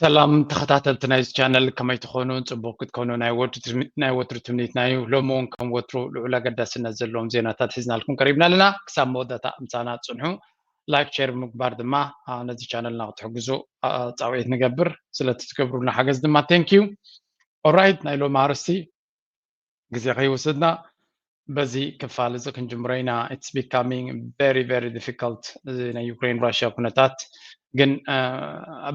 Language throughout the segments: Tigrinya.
ሰላም ተኸታተልቲ ናይዚ ቻነል፣ ከመይ ትኾኑ? ጽቡቕ ክትኮኑ ናይ ወትሩ ትም-፣ ናይ ወትሩ ትምኒትና እዩ። ሎሚ እውን ከም ወትሩ ልዑል ኣገዳስነት ዘለዎም ዜናታት ሒዝናልኩም ቀሪብና ኣለና። ክሳብ መወዳእታ ምሳና ጽንሑ። ላይክ፣ ሼር ብምግባር ድማ፣ አ፣ ነዚ ቻነልና ክትሕግዙ፣ አ፣ ጻውዒት ንገብር። ስለቲ ትገብሩልና ሓገዝ ድማ thank you። ኦራይት፣ ናይ ሎሚ ኣርእስቲ ግዜ ከይወሰድና በዚ ክፋል እዚ ክንጅምሮ ኢና። It's becoming very, very difficult እዚ ናይ ዩክሬን ራሽያ ኩነታት። ግን፣ አ፣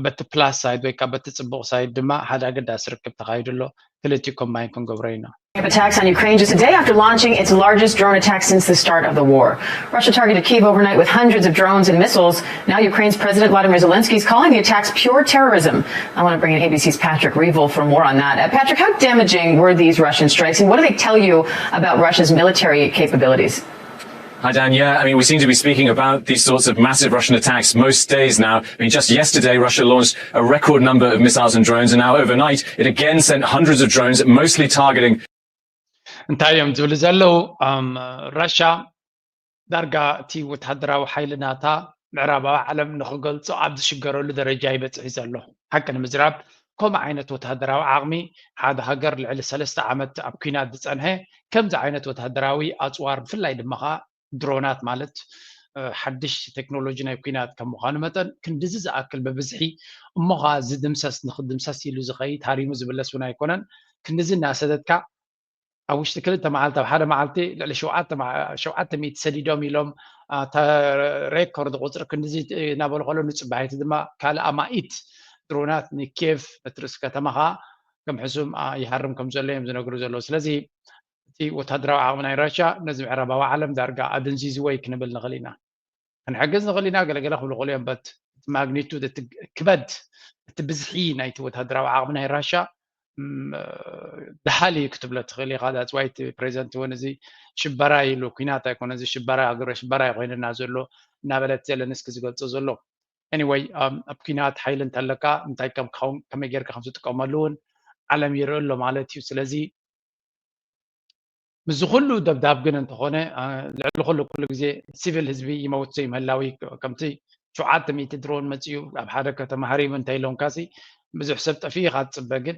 በቲ ፕላስ ሳይድ ወይ ከዓ በቲ ጽቡቕ ሳይድ ድማ ሓደ ኣገዳሲ ርክብ ተኻይዱ ኣሎ። ክልቲኡ ኮምባይን ክንገብሮ ኢና። Attacks on Ukraine just a day after launching its largest drone attack since the start of the war. Russia targeted Kyiv overnight with hundreds of drones and missiles. Now Ukraine's President Vladimir Zelensky is calling the attacks pure terrorism. I want to bring in A B C's Patrick Reevell for more on that. Uh, Patrick, how damaging were these Russian strikes, and what do they tell you about Russia's military capabilities? Hi, Dan. Yeah, I mean, we seem to be speaking about these sorts of massive Russian attacks most days now. I mean, just yesterday, Russia launched a record number of missiles and drones, and now overnight, it again sent hundreds of drones, mostly targeting እንታይ እዮም ዝብሉ ዘለዉ? ኣም፣ ራሻ ዳርጋ እቲ ወተሃደራዊ ሓይሊ ናታ ምዕራባዊ ዓለም ንኽገልጾ ኣብ ዝሽገረሉ ደረጃ ይበጽሕ ዘሎ። ሓቂ ንምዝራብ፣ ከምኡ ዓይነት ወተሃደራዊ ዓቕሚ ሓደ ሃገር ልዕሊ ሰለስተ ዓመት ኣብ ኲናት ዝጸንሐ፣ ከምዚ ዓይነት ወተሃደራዊ ኣጽዋር፣ ብፍላይ ድማ ኸኣ ድሮናት ማለት፣ እ፣ ሓድሽ ቴክኖሎጂ ናይ ኲናት ከም ምዃኑ መጠን፣ ክንድዚ ዝኣክል ብብዝሒ እሞ ኸኣ ዝድምሰስ፣ ንኽድምሰስ ኢሉ ዝኸይድ፣ ሃሪሙ ዝምለስ እውን ኣይኮነን። ክንድዚ እናሰደድካ ኣብ ውሽጢ ክልተ መዓልቲ፣ ኣብ ሓደ መዓልቲ ልዕሊ ሸውዓተ መዓ-፣ ሸውዓተ ሚእቲ ሰዲዶም ኢሎም፣ አ፣ እታ ሬኮርድ ቁጽሪ ክንድዚ እናበሉ ከለዉ፣ ንጽባሒቲ ድማ ካልእ ኣማኢት ድሮናት ንኪየቭ፣ ነቲ ርእሲ ከተማ ኸኣ ከም ሕሱም፣ አ፣ ይሃርም ከም ዘሎ እዮም ዝነግሩ ዘለዉ። ስለዚ እቲ ወተሃደራዊ ዓቕሚ ናይ ራሽያ ነዚ ምዕራባዊ ዓለም ዳርጋ ኣደንዚዝዎ እዩ ክንብል ንኽእል ኢና። ክንሕግዝ ንኽእል ኢና፣ ገለገለ ክብሉ ይኽእሉ እዮም። በት እቲ ማግኒቱድ፣ እቲ ክበድ፣ እቲ ብዝሒ ናይቲ ወተሃደራዊ ዓቕሚ ናይ ራሽያ፣ ም፣ ደሃሊ ክትብሎ ትኽእል ኢኻ። That's why እቲ ፕሬዚደንት እውን እዚ ሽበራ ኢሉ፣ ኲናት ኣይኮነ፣ እዚ ሽበራ፣ ግብረ ሽበራ እዩ ኮይንና ዘሎ እናበለ እቲ ዜለንስኪ ዝገልጾ ዘሎ። Anyway፣ ኣም፣ ኣብ ኲናት ሓይሊ እንተለካ እንታይ ከም ክኸውን፣ ከመይ ጌርካ ከም ትጥቀመሉ እውን ዓለም ይርኢ ኣሎ ማለት እዩ። ስለዚ ምስዚ ኩሉ ደብዳብ ግን እንተኾነ፣ አ፣ ልዕሊ ኩሉ፣ ኩሉ ግዜ ሲቪል ህዝቢ ይመውት ዘይምህላው እዩ። ከምቲ ሸውዓተ ሚእቲ ድሮን መጺኡ ኣብ ሓደ ከተማ ሃሪሙ እንተ ኢሎምካሲ፣ ብዙሕ ሰብ ጠፊኡ ኢኻ ትጽበ። ግን፣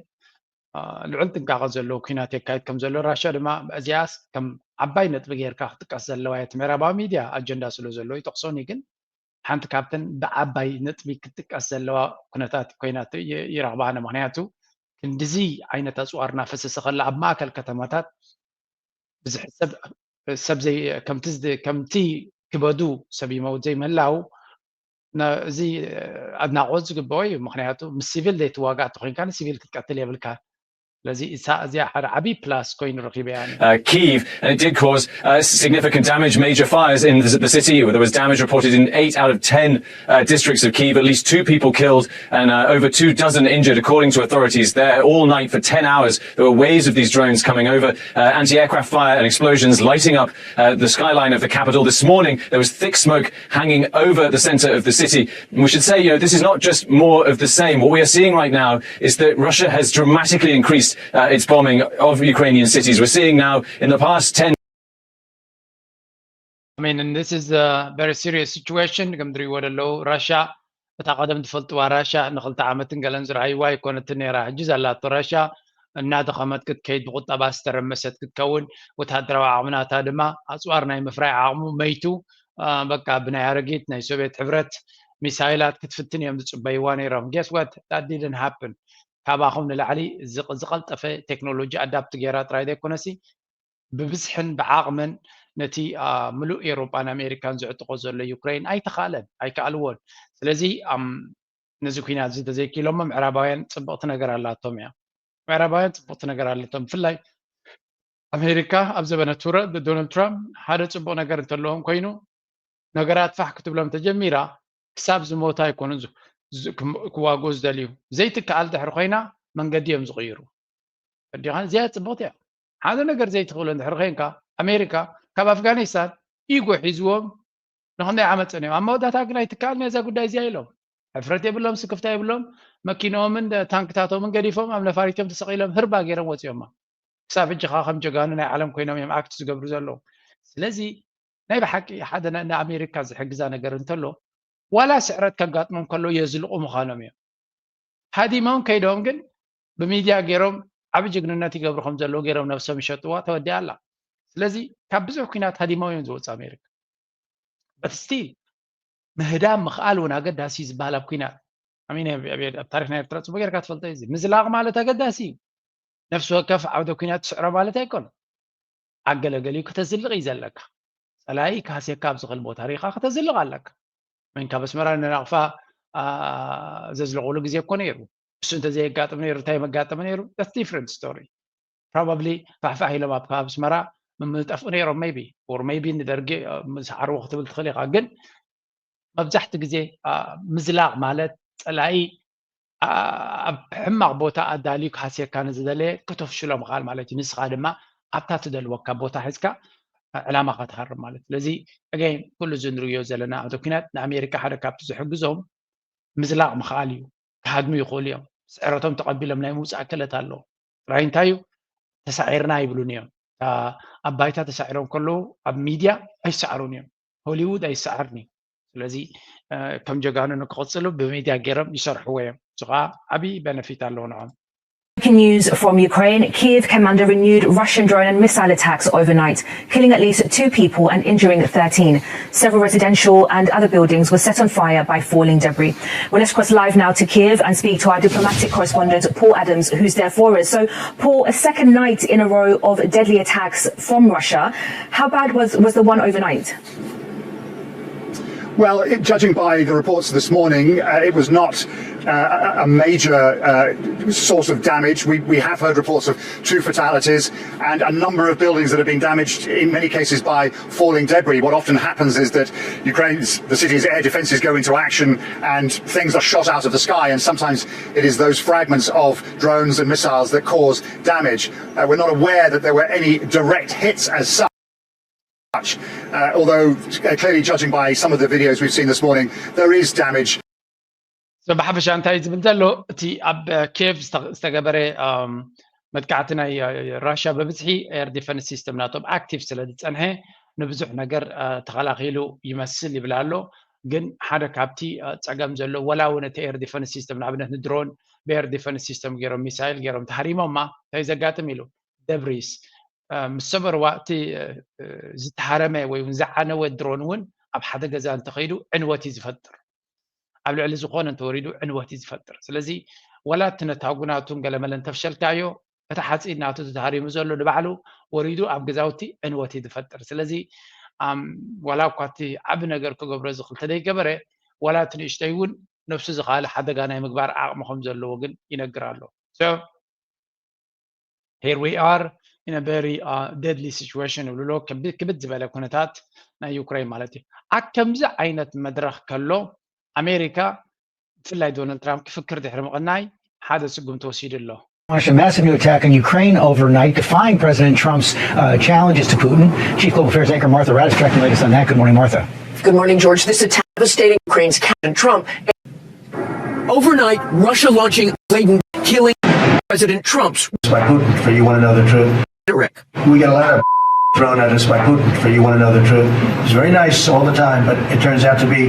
አ፣ ልዑል ጥንቃቐ ዘለዎ ኲናት የካይድ ከም ዘሎ፣ ራሽያ ድማ እዚኣስ ከም ዓባይ ነጥቢ ጌርካ ክትጥቀስ ዘለዋ እያ። እቲ ምዕራባዊ ሚድያ ኣጀንዳ ስለ ዘለዎ ይጠቕሶን እዩ። ግን ሓንቲ ካብተን ብዓባይ ነጥቢ ክትጥቀስ ዘለዋ ኩነታት ኮይና ት-፣ ይ-፣ ይረኽባ ኣነ። ምኽንያቱ ክንድዚ ዓይነት ኣጽዋር እናፈሰሰ ከላ ኣብ ማእከል ከተማታት ብዝሒ ሰብ፣ ሰብ ዘይ-፣ ከምቲ ዝድ-፣ ከምቲ ክበዱ ሰብ ይመውት ዘይምህላው፣ ነ-፣ እዚ ኣድናቖት ዝግብኦ እዩ። ምኽንያቱ ምስ ሲቪል ዘይትዋጋእ እንተኾይንካ ንሲቪል ክትቀትል የብልካ። ስለዚ እሳ-፣ እዚኣ ሓደ ዓብዪ ፕላስ ኮይኑ ረኺበያ ኣነ። uh, Kyiv, and it did cause uh, significant damage, major fires in the, the city. There was damage reported in eight out of ten uh, districts of Kyiv, at least two people killed and uh, over two dozen injured, according to authorities there. All night for ten hours, there were waves of these drones coming over. Uh, anti-aircraft fire and explosions lighting up uh, the skyline of the capital. This morning, there was thick smoke hanging over the center of the city. We should say, you know, this is not just more of the same. What we are seeing right now is that Russia has dramatically increased uh, its bombing of Ukrainian cities. We're seeing now in the past ten I mean, and this is a very serious situation. ከም ትሪእዎ ዘለዉ፣ ራሻ፣ እታ ቀደም ትፈልጥዋ ራሻ፣ ንኽልተ ዓመትን ገለን ዝረኣይዋ ኣይኮነትን ነይራ። ሕጂ ዘላቶ ራሻ እናደኸመት ክትከይድ፣ ብቁጠባ ዝተረመሰት ክትከውን፣ ወተሃደራዊ ዓቕሚ ናታ ድማ፣ ኣጽዋር ናይ ምፍራይ ዓቕሙ መይቱ፣ አ፣ በቃ ብናይ ኣረጊት ናይ ሶቪየት ሕብረት ሚሳይላት ክትፍትን እዮም ዝጽበይዋ ነይሮም። Guess what? That didn't happen። ካባኹም ንላዕሊ ዝቕ-፣ ዝቐልጠፈ ቴክኖሎጂ ኣዳፕት ገይራ ጥራይ ዘይኮነሲ፣ ብብዝሕን ብዓቕምን ነቲ፣ አ፣ ምሉእ ኤውሮጳን ኣሜሪካን ዝዕጥቖ ዘሎ ዩክሬን ኣይተኻእለን፣ ኣይከኣልዎን። ስለዚ፣ ኣም፣ ነዚ ኲናት እዚ ተዘይኪሎሞ ምዕራባውያን ጽብቕቲ ነገር ኣላቶም እያ። ምዕራባውያን ጽብቕቲ ነገር ኣለቶም። ብፍላይ ኣሜሪካ ኣብ ዘበነ ቱረ-፣ ዶናልድ ትራምፕ ሓደ ጽቡቕ ነገር እንተለዎም ኮይኑ፣ ነገራት ፋሕ ክትብሎም ተጀሚራ፣ ክሳብ ዝሞታ ኣይኮኑን ዝ-፣ ዝ-፣ ክም-፣ ክዋግኡ ዝደልዩ። ዘይትከኣል ድሕሪ ኮይና መንገዲ እዮም ዝቕይሩ። ፈዲኻ እዚኣ ጽብቕቲ እያ። ሓደ ነገር ዘይትኽእሎ እንድሕር ኮይንካ፣ ኣሜሪካ ካብ ኣፍጋኒስታን ኢጎ ሒዝዎም ንኽንደይ ዓመት ጸኒሖም። ኣብ መወዳእታ ግን ኣይትከኣልን እያ እዛ ጉዳይ እዚኣ ኢሎም። ሕፍረት የብሎም፣ ስክፍታ የብሎም። መኪንኦምን ታንክታቶምን ገዲፎም ኣብ ነፋሪቶም ተሰቒሎም ህርባ ገይሮም ወጺኦማ። ክሳብ ሕጂ ኸኣ ከም ጀጋኑ ናይ ዓለም ኮይኖም እዮም ኣክት ዝገብሩ ዘለዉ። ስለዚ ናይ ብሓቂ ሓደ ን-፣ ንኣሜሪካ ዝሕግዛ ነገር እንተሎ፣ ዋላ ስዕረት ከጋጥሞም ከሎ የዝልቑ ምዃኖም እዮም። ሃዲሞም ከይዶም ግን ብሚድያ ገይሮም ዓቢ ጅግንነት ይገብሩ ከም ዘለዉ ገይሮም ነብሶም ይሸጥዋ ተወዲኣ ኣላ። ስለዚ ካብ ብዙሕ ኲናት ሃዲሞም እዮም ዝወፁ ኣሜሪካ። But still ምህዳም ምኽኣል እውን ኣገዳሲ እዩ ዝበሃል ኣብ ኲናት። ኣብ ታሪክ ናይ ኤርትራ ፅቡቅ ጌርካ ትፈልጦ እዚ ምዝላቅ ማለት ኣገዳሲ እዩ። ነፍሲ ወከፍ ዓውደ ኲናት ትስዕሮ ማለት ኣይኮነ። ኣገለገሊኡ ከተዝልቕ እዩ ዘለካ። ፀላኢ ካስየካ ኣብ ዝኽእል ቦታ ሪኻ ከተዝልቕ ኣለካ። መንካ በስመራ ንናቕፋ ዘዝለቑሉ ግዜ እኮ ነይሩ። እሱ እንተዘየጋጥም ነይሩ እንታይ መጋጠመ ነይሩ? Different story። Probably ፋሕፋሕ ኢሎም ኣብ ከባቢ ኣስመራ ምምልጠፉ ነይሮም maybe or maybe ንደርጊ ምስዓርዎ ክትብል ትኽእል ኢኻ። ግን መብዛሕቲ ግዜ ምዝላቕ ማለት ፀላኢ ኣብ ሕማቕ ቦታ ኣዳልዩ ክሃስየካ ንዝደለየ ከተፍሽሎ ምኽኣል ማለት እዩ። ንስኻ ድማ ኣብታ ትደልወካ ቦታ ሒዝካ ዕላማኻ ትሃርም ማለት። ስለዚ again ኩሉ እዚ ንርእዮ ዘለና ዓውደ ኲናት ንኣሜሪካ ሓደ ካብቲ ዝሕግዞም ምዝላቕ ምኽኣል እዩ። ክሃድሙ ይኽእሉ እዮም። ስዕረቶም ተቐቢሎም ናይ ምውፃእ ክእለት ኣለዎም። ጥራይ እንታይ እዩ ተሳዒርና ኣይብሉን እዮም። ኣብ ባይታ ተሳዒሮም ከለዉ ኣብ ሚድያ ኣይሰዓሩን እዮም። ሆሊውድ ኣይሰዓርን እዩ። ስለዚ ከም ጀጋኑ ንክቕፅሉ ብሚድያ ገይሮም ይሰርሕዎ እዮም። እዚ ከዓ ዓብዪ በነፊት ኣለዎ ንዖም። Breaking news from Ukraine. Kyiv came under renewed Russian drone and missile attacks overnight, killing at least two people and injuring thirteen. Several residential and other buildings were set on fire by falling debris. Well, let's cross live now to Kyiv and speak to our diplomatic correspondent, Paul Adams, who's there for us. So, Paul, a second night in a row of deadly attacks from Russia. How bad was, was the one overnight? Well, it, judging by the reports this morning, uh, it was not uh, a major uh, source of damage. We, we have heard reports of two fatalities and a number of buildings that have been damaged, in many cases by falling debris. What often happens is that Ukraine's, the city's air defences go into action and things are shot out of the sky, and sometimes it is those fragments of drones and missiles that cause damage. Uh, we're not aware that there were any direct hits as such. such. Uh, although uh, clearly, judging by some of the videos we've seen this morning, there is damage. So ብሓፈሻ እንታይ ዝብል ዘሎ እቲ ኣብ ኬቭ ዝተገበረ መጥቃዕቲ ናይ ራሽያ ብብዝሒ air defense system ናቶም active ስለ ዝፀንሐ ንብዙሕ ነገር ተኸላኺሉ ይመስል ይብል ኣሎ። ግን ሓደ ካብቲ ፀገም ዘሎ ወላ እውን እቲ air defense system ንኣብነት ንድሮን ብ air defense system ገይሮም ሚሳይል ገይሮም ተሃሪሞማ እንታይ ዘጋጥም ኢሉ ደብሪስ ምስ ሰበርዋ እቲ ዝተሃረመ ወይ እውን ዝዓነወ ድሮን እውን ኣብ ሓደ ገዛ እንተኸይዱ ዕንወት እዩ ዝፈጥር። ኣብ ልዕሊ ዝኾነ እንተወሪዱ ዕንወት እዩ ዝፈጥር። ስለዚ ወላ እቲ ነታጉ ናቱ ገለመለ እንተፍሸልካዮ እቲ ሓፂን ናቱ ተሃሪሙ ዘሎ ንባዕሉ ወሪዱ ኣብ ገዛውቲ ዕንወት እዩ ዝፈጥር። ስለዚ ዋላ እኳ እቲ ዓቢ ነገር ክገብሮ ዝኽእል ተደይገበረ ዋላ እቲ ንእሽተይ እውን ነብሱ ዝኸኣለ ሓደጋ ናይ ምግባር ዓቕሚ ከም ዘለዎ ግን ይነግር ኣሎ። So here we are in a very uh, deadly situation ይብልሎ ክብድ ዝበለ ኩነታት ናይ ዩክሬን ማለት እዩ። ኣብ ከምዚ ዓይነት መድረኽ ከሎ ኣሜሪካ ብፍላይ ዶናልድ ትራምፕ ክፍክር ድሕሪ ምቕናይ ሓደ ስጉምቲ ወሲዱ ኣሎ። Launched a massive new attack on Ukraine overnight, defying President Trump's uh, challenges to Putin. Chief Global Affairs anchor Martha Raddatz tracking the latest on that. Good morning, Martha. Good morning, George. This attack devastating Ukraine's captain Trump. Overnight, Russia launching a blatant killing President Trump's By Putin, for you want to know the truth. rhetoric. We get a lot of thrown at us by Putin, for you want to know the truth. It's very nice all the time, but it turns out to be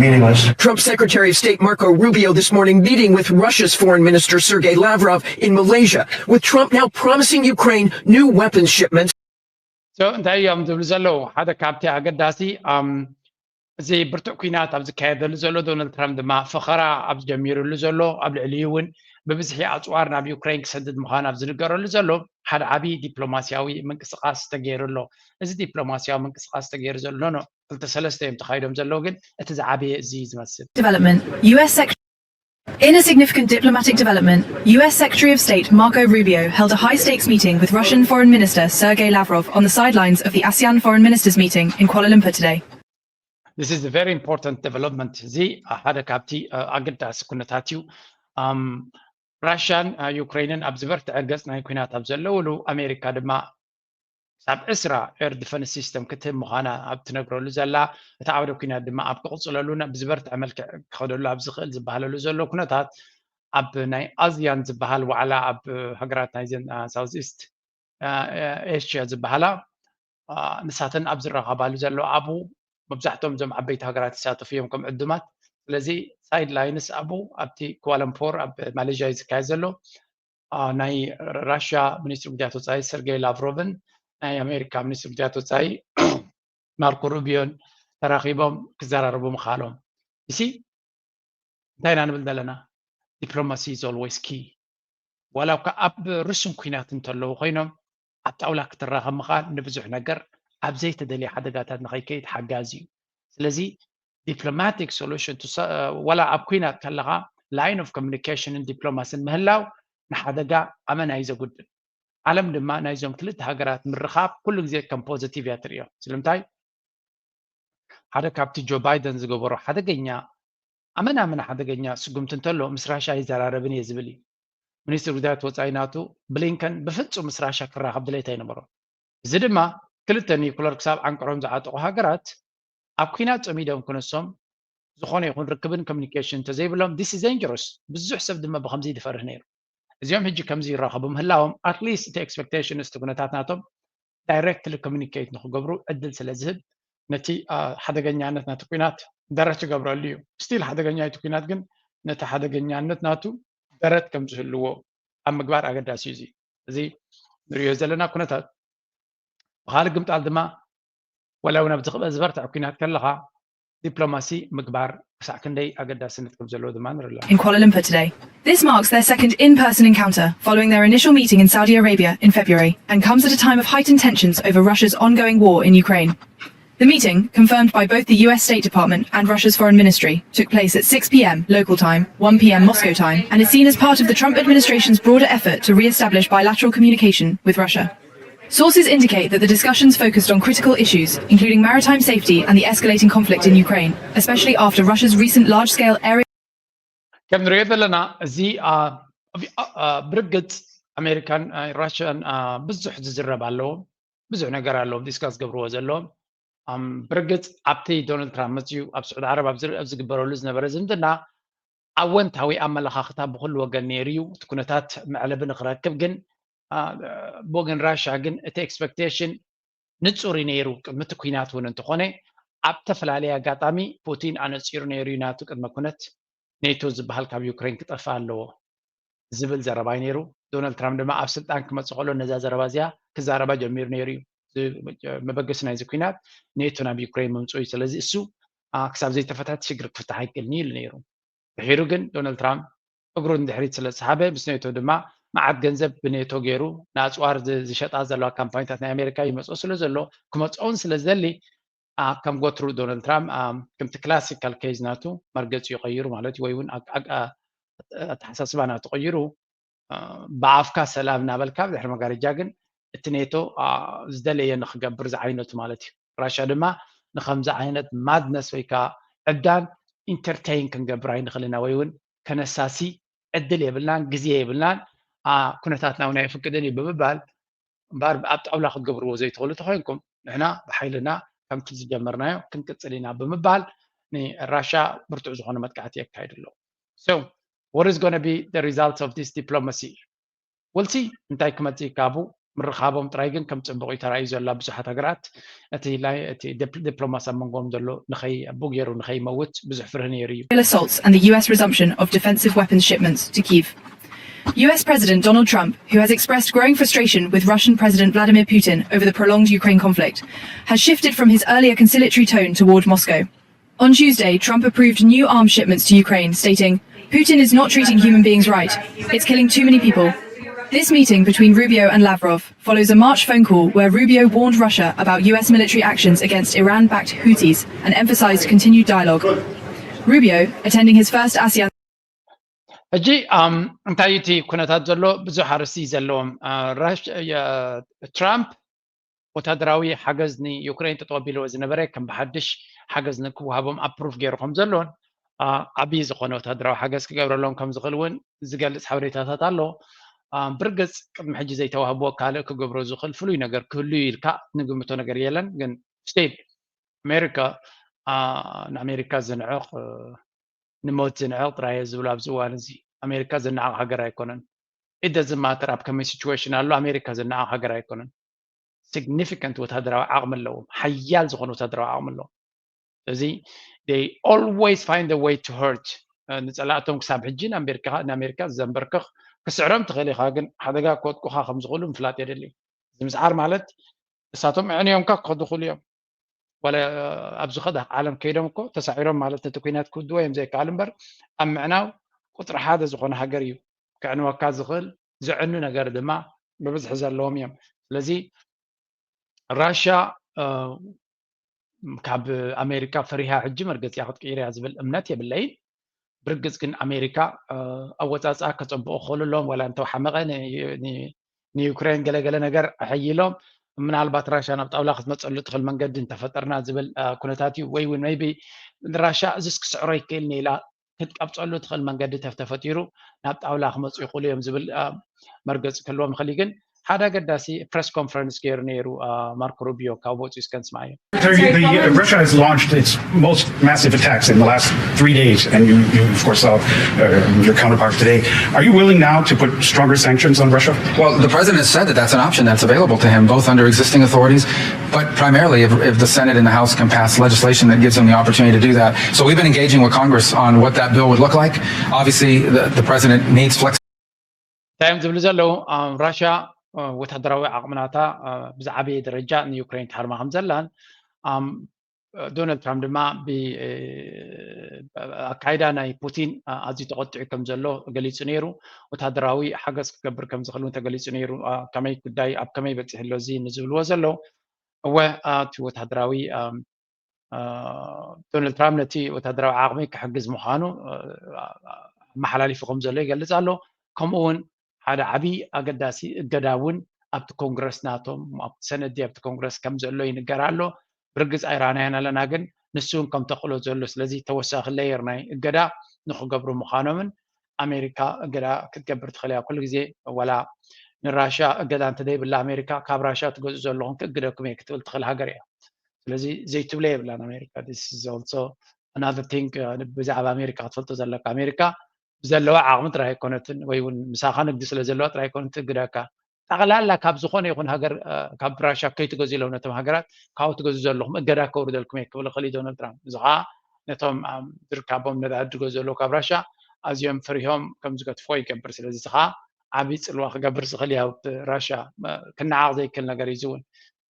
meaningless. Trump's Secretary of State Marco Rubio this morning meeting with Russia's Foreign Minister Sergei Lavrov in Malaysia, with Trump now promising Ukraine new weapons shipments. So እንታይ እዮም ዝብሉ ዘለዉ? ሓደ ካብቲ ኣገዳሲ ኣም፣ እዚ ብርቱዕ ኲናት ኣብ ዝካየደሉ ዘሎ ዶናልድ ትራምፕ ድማ ፈኸራ ኣብ ዝጀሚሩሉ ዘሎ ኣብ ልዕሊኡ እውን ብብዝሒ ኣፅዋር ናብ ዩክሬን ክሰድድ ምዃኑ ኣብ ዝንገረሉ ዘሎ ሓደ ዓብዪ ዲፕሎማስያዊ ምንቅስቃስ ተገይሩ ኣሎ። እዚ ዲፕሎማስያዊ ምንቅስቃስ ተገይሩ ዘሎ ኖ ክልተ ሰለስተ እዮም ተኻይዶም ዘለዉ ግን እቲ ዝዓበየ እዚ እዩ ዝመስል። Development. U S Secretary In a significant diplomatic development, U S Secretary of State Marco Rubio held a high stakes meeting with Russian Foreign Minister Sergei Lavrov on the sidelines of the ASEAN Foreign Ministers meeting in Kuala Lumpur today. This is a very important development. እዚ ሓደ ካብቲ ኣገዳሲ ኩነታት እዩ። ራሽያን ዩክሬንን ኣብ ዝበርትዐ ገፅ ናይ ኩናት ኣብ ዘለውሉ ኣሜሪካ ድማ ክሳብ ዕስራ air defense system ክትህብ ምዃና ኣብ ትነግረሉ ዘላ እቲ ዓውደ ኩናት ድማ ኣብ ክቕፅለሉ ብዝበርትዐ መልክዕ ክኸደሉ ኣብ ዝኽእል ዝበሃለሉ ዘሎ ኩነታት ኣብ ናይ ኣዝያን ዝበሃል ዋዕላ ኣብ ሃገራት ናይዘን ሳውዝ ኢስት ኤሽያ ዝበሃላ ንሳተን ኣብ ዝረኸባሉ ዘሎ ኣብኡ መብዛሕትኦም እዞም ዓበይቲ ሃገራት ይሳተፉ እዮም ከም ዕዱማት። ስለዚ ሳይድ ላይንስ ኣብኡ ኣብቲ ኳላምፖር ኣብ ማሌዥያ እዩ ዝካየድ ዘሎ። ናይ ራሽያ ሚኒስትሪ ጉዳያት ወፃኢ ሰርጌይ ላቭሮቭን ናይ ኣሜሪካ ሚኒስትሪ ጉዳያት ወፃኢ ማርኮ ሩቢዮን ተራኺቦም ክዘራረቡ ምኻሎም። እሲ እንታይ ኢና ንብል ዘለና? Diplomacy is always key። ዋላ እኳ ኣብ ርሱን ኩናት እንተለዉ ኮይኖም ኣብ ጣውላ ክትራኸብ ምኻል ንብዙሕ ነገር ኣብ ዘይተደልየ ሓደጋታት ንኸይከይድ ሓጋዚ እዩ። ስለዚ diplomatic solution to so- ዋላ ኣብ ኩናት ከለኻ line of communication ን diplomacy ን ምህላው ንሓደጋ ኣመና እዩ ዘጉድል። ዓለም ድማ ናይዞም ክልተ ሃገራት ምርኻብ ኩሉ ግዜ ከም ፖዚቲቭ እያ ትርእዮ። ስለምንታይ ሓደ ካብቲ ጆ ባይደን ዝገበሮ ሓደገኛ ኣመናምን ሓደገኛ ስጉምቲ እንተሎ ምስ ራሻ ይዘራረብን እየ ዝብል እዩ። ሚኒስትር ጉዳያት ወፃኢ ናቱ ብሊንከን ብፍፁም ምስ ራሻ ክራኸብ ድሌት ኣይነበሮ። እዚ ድማ ክልተ ኒኩለር ክሳብ ዓንቅሮም ዝዓጠቑ ሃገራት ኣብ ኩናት ፀሚዶም ክነሶም ዝኾነ ይኹን ርክብን ኮሚኒኬሽን እንተዘይብሎም this is dangerous። ብዙሕ ሰብ ድማ ብከምዚ ዝፈርህ ነይሩ። እዚኦም ሕጂ ከምዚ ይራኸቡ ምህላዎም ኣትሊስት እቲ ኤክስፔክቴሽን እቲ ኩነታት ናቶም ዳይሬክትሊ ኮሚኒኬት ንክገብሩ ዕድል ስለ ዝህብ ነቲ ሓደገኛነት ናቲ ኩናት ደረት ይገብረሉ እዩ። ስቲል ሓደገኛ እቲ ኩናት ግን ነቲ ሓደገኛነት ናቱ ደረት ከም ዝህልዎ ኣብ ምግባር ኣገዳሲ እዩ። እዚ እዚ ንሪኦ ዘለና ኩነታት ብካልእ ግምጣል ድማ ወላ እውን ኣብዚ ዝበርትዕ ኩናት ከለኻ ዲፕሎማሲ ምግባር ክሳዕ ክንደይ ኣገዳስነት ከም ዘለዎ ድማ ንርኢ ኣለና። in Kuala Lumpur today. This marks their second in-person encounter following their initial meeting in Saudi Arabia in February and comes at a time of heightened tensions over Russia's ongoing war in Ukraine. The meeting, confirmed by both the U S State Department and Russia's Foreign Ministry, took place at six p.m. local time, one p.m. Moscow time, and is seen as part of the Trump administration's broader effort to re-establish bilateral communication with Russia. Sources indicate that the discussions focused on critical issues, including maritime safety and the escalating conflict in Ukraine, especially after Russia's recent large-scale area ከም ንሪኦ ዘለና እዚ ብርግፅ ኣሜሪካን ራሽያን ብዙሕ ዝዝረብ ኣለዎም፣ ብዙሕ ነገር ኣለዎም ዲስካስ ገብርዎ ዘለዎም። ብርግፅ ኣብቲ ዶናልድ ትራምፕ መፅዩ ኣብ ስዑድ ዓረብ ኣብ ዝግበረሉ ዝነበረ ዝምድና ኣወንታዊ ኣመለኻኽታ ብኩሉ ወገን ነይሩ እዩ። እቲ ኩነታት መዕለቢ ንክረክብ ግን ብወገን ራሽያ ግን እቲ ኤክስፔክቴሽን ንፁር እዩ ነይሩ። ቅድሚ እቲ ኩናት እውን እንተኾነ ኣብ ተፈላለየ ኣጋጣሚ ፑቲን ኣነፂሩ ነይሩ እዩ ናቱ ቅድመ ኩነት ኔቶ ዝበሃል ካብ ዩክሬን ክጠፍእ ኣለዎ ዝብል ዘረባ እዩ ነይሩ። ዶናልድ ትራምፕ ድማ ኣብ ስልጣን ክመፅእ ከሎ ነዛ ዘረባ እዚኣ ክዛረባ ጀሚሩ ነይሩ እዩ። መበገሲ ናይዚ ኩናት ኔቶ ናብ ዩክሬን ምምፅኡ እዩ። ስለዚ እሱ ክሳብ ዘይተፈተሐ እቲ ሽግር ክፍታሕ ኣይክእልን እዩ ኢሉ ነይሩ። ድሒሩ ግን ዶናልድ ትራምፕ እግሩ ንድሕሪት ስለ ዝሰሓበ ምስ ኔቶ ድማ መዓት ገንዘብ ብኔቶ ገይሩ ንኣፅዋር ዝሸጣ ዘለዋ ካምፓኒታት ናይ ኣሜሪካ ይመፅኦ ስለ ዘሎ ክመፅኦን ስለ ዝደሊ ከም ወትሩ ዶናልድ ትራምፕ ከምቲ ክላሲካል ኬዝ ናቱ መርገፂ ይቀይሩ ማለት እዩ ወይ እውን ኣተሓሳስባ ናቱ ቀይሩ ብኣፍካ ሰላም እናበልካ ብድሕሪ መጋረጃ ግን እቲ ኔቶ ዝደለየ ንክገብር ዝዓይነቱ ማለት እዩ። ራሻ ድማ ንከምዚ ዓይነት ማድነስ ወይ ከዓ ዕብዳን ኢንተርቴይን ክንገብር ኣይንክእል ኢና ወይ እውን ከነሳሲ ዕድል የብልናን ግዜ የብልናን ኩነታትና እውን ኣይፍቅድን እዩ ብምባል እምበኣር ኣብ ጣውላ ክትገብርዎ ዘይትኽእሉ ተኮይንኩም ንሕና ብሓይልና ከምቲ ዝጀመርናዮ ክንቅፅል ኢና ብምባል ንራሻ ብርቱዕ ዝኾነ መጥቃዕቲ የካይዱ ኣለዉ። So what is going to be the results of this diplomacy? We'll see እንታይ ክመፅእ ይካቡ ምርኻቦም ጥራይ ግን ከም ፅቡቅ እዩ ተራእዩ ዘሎ ኣብ ብዙሓት ሃገራት እቲ ዲፕሎማሲ ኣብ መንጎም ዘሎ ንኸይ ቡ ገይሩ ንኸይመውት ብዙሕ ፍርህ ነይሩ እዩ። Assaults and the U S resumption of defensive weapons shipments to Kyiv. U S President Donald Trump, who has expressed growing frustration with Russian President Vladimir Putin over the prolonged Ukraine conflict, has shifted from his earlier conciliatory tone toward Moscow. On Tuesday, Trump approved new arms shipments to Ukraine, stating, "Putin is not treating human beings right. It's killing too many people." This meeting between Rubio and Lavrov follows a March phone call where Rubio warned Russia about U S military actions against Iran-backed Houthis and emphasized continued dialogue. Rubio, attending his first ASEAN ሕጂ እንታይ እቲ ኩነታት ዘሎ ብዙሕ ኣርእስቲ ዘለዎም ትራምፕ ወታደራዊ ሓገዝ ንዩክሬን ተጠቢልዎ ዝነበረ ከም ብሓድሽ ሓገዝ ንክወሃቦም ኣፕሩቭ ገይሩ ከም ዘሎን ዓብዪ ዝኾነ ወታደራዊ ሓገዝ ክገብረሎም ከም ዝኽእል እውን ዝገልፅ ሓበሬታታት ኣሎ። ብርግፅ ቅድሚ ሕጂ ዘይተዋህብዎ ካልእ ክገብሮ ዝኽእል ፍሉይ ነገር ክህሉ ኢልካ ንግምቶ ነገር የለን። ግን ስቴት ኣሜሪካ ንኣሜሪካ ዝንዕቕ ንሞት ዝንዕቕ ጥራይ ዝብሉ ኣብዚ እዋን እዚ ኣሜሪካ ዝነዓቕ ሃገር ኣይኮነን። It doesn't matter ኣብ ከመይ ሲቹዌሽን ኣሎ ኣሜሪካ ዝነዓቕ ሃገር ኣይኮነን። ሲግኒፊካንት ወታደራዊ ዓቕሚ ኣለዎም። ሓያል ዝኾነ ወታደራዊ ዓቕሚ ኣለዎም። እዚ they always find a way to hurt ንፀላእቶም ክሳብ ሕጂ ንኣሜሪካ ዘንበርክኽ ክስዕሮም ትኽእል ኢኻ፣ ግን ሓደጋ ክወጥቁኻ ከም ዝኽእሉ ምፍላጥ የድሊ። እዚ ምስዓር ማለት እሳቶም ዕንዮምካ ክኸዱ ይኽእሉ እዮም። ዋላ ኣብዚ ኸዳ ዓለም ከይዶም እኮ ተሳዒሮም ማለት ነቲ ኩናት ክውድዎ እዮም ዘይከኣል እምበር ኣብ ምዕናው ቁፅሪ ሓደ ዝኾነ ሃገር እዩ ክዕንወካ ዝኽእል። ዝዕኑ ነገር ድማ ብብዝሒ ዘለዎም እዮም። ስለዚ ራሻ ካብ ኣሜሪካ ፈሪሃ ሕጂ መርገፂኣ ክትቅይር እያ ዝብል እምነት የብለይን። ብርግፅ ግን ኣሜሪካ ኣወፃፅኣ ከፀብቑ ክኽእሉ ኣለዎም። ዋላ እንተወሓመቐ ንዩክሬን ገለገለ ነገር ኣሐይሎም ምናልባት ራሻ ናብ ጣውላ ክትመፀሉ ትኽእል መንገዲ እንተፈጠርና ዝብል ኩነታት እዩ። ወይ እውን ቢ ራሻ እዚስ ክስዕሮ ይክእል ኢላ ክትቀብፀሉ ትኽእል መንገዲ ተተፈጢሩ ናብ ጣውላ ክመፁ ይኽእሉ እዮም ዝብል መርገፂ ክህልዎም ይኽእል። ግን ሓደ ኣገዳሲ ፕረስ ኮንፈረንስ ገይሩ ነይሩ ማርኮ ሩቢዮ ካብ ወፂኡ እስከ ንስማዮ። Russia has launched its most massive attacks in the last three days, and you, you of course saw uh, your counterpart today. Are you willing now to put stronger sanctions on Russia? Well, the president has said that that's an option that's available to him, both under existing authorities, but primarily if, if the Senate and the House can pass legislation that gives him the opportunity to do that. So we've been engaging with Congress on what that bill would look like. Obviously, the, the president needs flexibility. እንታይ እዮም ዝብሉ ዘለዉ? ራሽያ ወታደራዊ ዓቕምናታ ብዝዓበየ ደረጃ ንዩክሬን ትሃርማ ከም ዘላን ዶናልድ ትራምፕ ድማ ብኣካይዳ ናይ ፑቲን ኣዝዩ ተቆጢዑ ከም ዘሎ ገሊፁ ነይሩ። ወታደራዊ ሓገዝ ክገብር ከም ዝኽእል እውን ተገሊፁ ነይሩ። ከመይ ጉዳይ ኣብ ከመይ በፂሑ ኣሎ እዚ ንዝብልዎ ዘለዉ እወ እቲ ወታደራዊ ዶናልድ ትራምፕ ነቲ ወታደራዊ ዓቕሚ ክሕግዝ ምዃኑ ኣመሓላሊፉ ከም ዘሎ ይገልጽ ኣሎ። ከምኡ እውን ሓደ ዓብዪ ኣገዳሲ እገዳ እውን ኣብቲ ኮንግረስ ናቶም ኣብቲ ሰነዲ ኣብቲ ኮንግረስ ከም ዘሎ ይንገር ኣሎ። ብርግጽ ኣይረኣናዮን ኣለና፣ ግን ንሱ እውን ከም ተኽእሎ ዘሎ ስለዚ ተወሳኺ ሌየር ናይ እገዳ ንክገብሩ ምዃኖምን ኣሜሪካ እገዳ ክትገብር ትኽእል እያ። ኩሉ ግዜ ዋላ ንራሽያ እገዳ እንተዘይብላ ኣሜሪካ ካብ ራሽያ ትገዝኡ ዘለኹም ክእግደኩም እየ ክትብል ትኽእል ሃገር እያ። ስለዚ ዘይትብሎ የብላን ኣሜሪካ። This is also another thing ብዛዕባ ኣሜሪካ ክትፈልጦ ዘለካ። ኣሜሪካ ብዘለዋ ዓቕሚ ጥራይ ኣይኮነትን ወይ እውን ምሳኻ ንግዲ ስለ ዘለዋ ጥራይ ኣይኮነትን ትእግደካ። ጠቕላላ ካብ ዝኾነ ይኹን ሃገር ካብ ራሽያ ከይትገዝኡ ኢሎም ነቶም ሃገራት ካብኡ ትገዝኡ ዘለኹም እገዳ ከውርደልኩም እየ ክብል ይኽእል እዩ ዶናልድ ትራምፕ። እዚ ከዓ ነቶም ዝርካቦም ነዳዲ ዝገዝኡ ዘለዉ ካብ ራሽያ ኣዝዮም ፈሪሆም ከም ዝገትፍዎ ይገብር። ስለዚ እዚ ከዓ ዓብዪ ፅልዋ ክገብር ዝኽእል እዩ ኣብ ራሽያ ክነዓቕ ዘይክእል ነገር እዩ።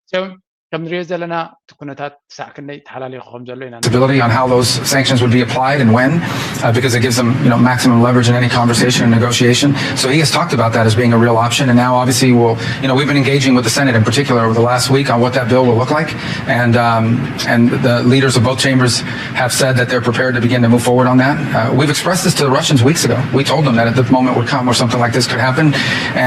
እዚ እውን ከም ንሪኦ ዘለና እቲ ኩነታት ክሳዕ ክንደይ ተሓላሊኹ ከም ዘሎ ኢና Ability on how those sanctions would be applied and when, uh, because it gives them, you know, maximum leverage in any conversation and negotiation. So he has talked about that as being a real option, and now obviously we'll, you know, we've been engaging with the Senate in particular over the last week on what that bill will look like, and um, and the leaders of both chambers have said that they're prepared to begin to move forward on that. Uh, we've expressed this to the Russians weeks ago. We told them that the moment would come where something like this could happen,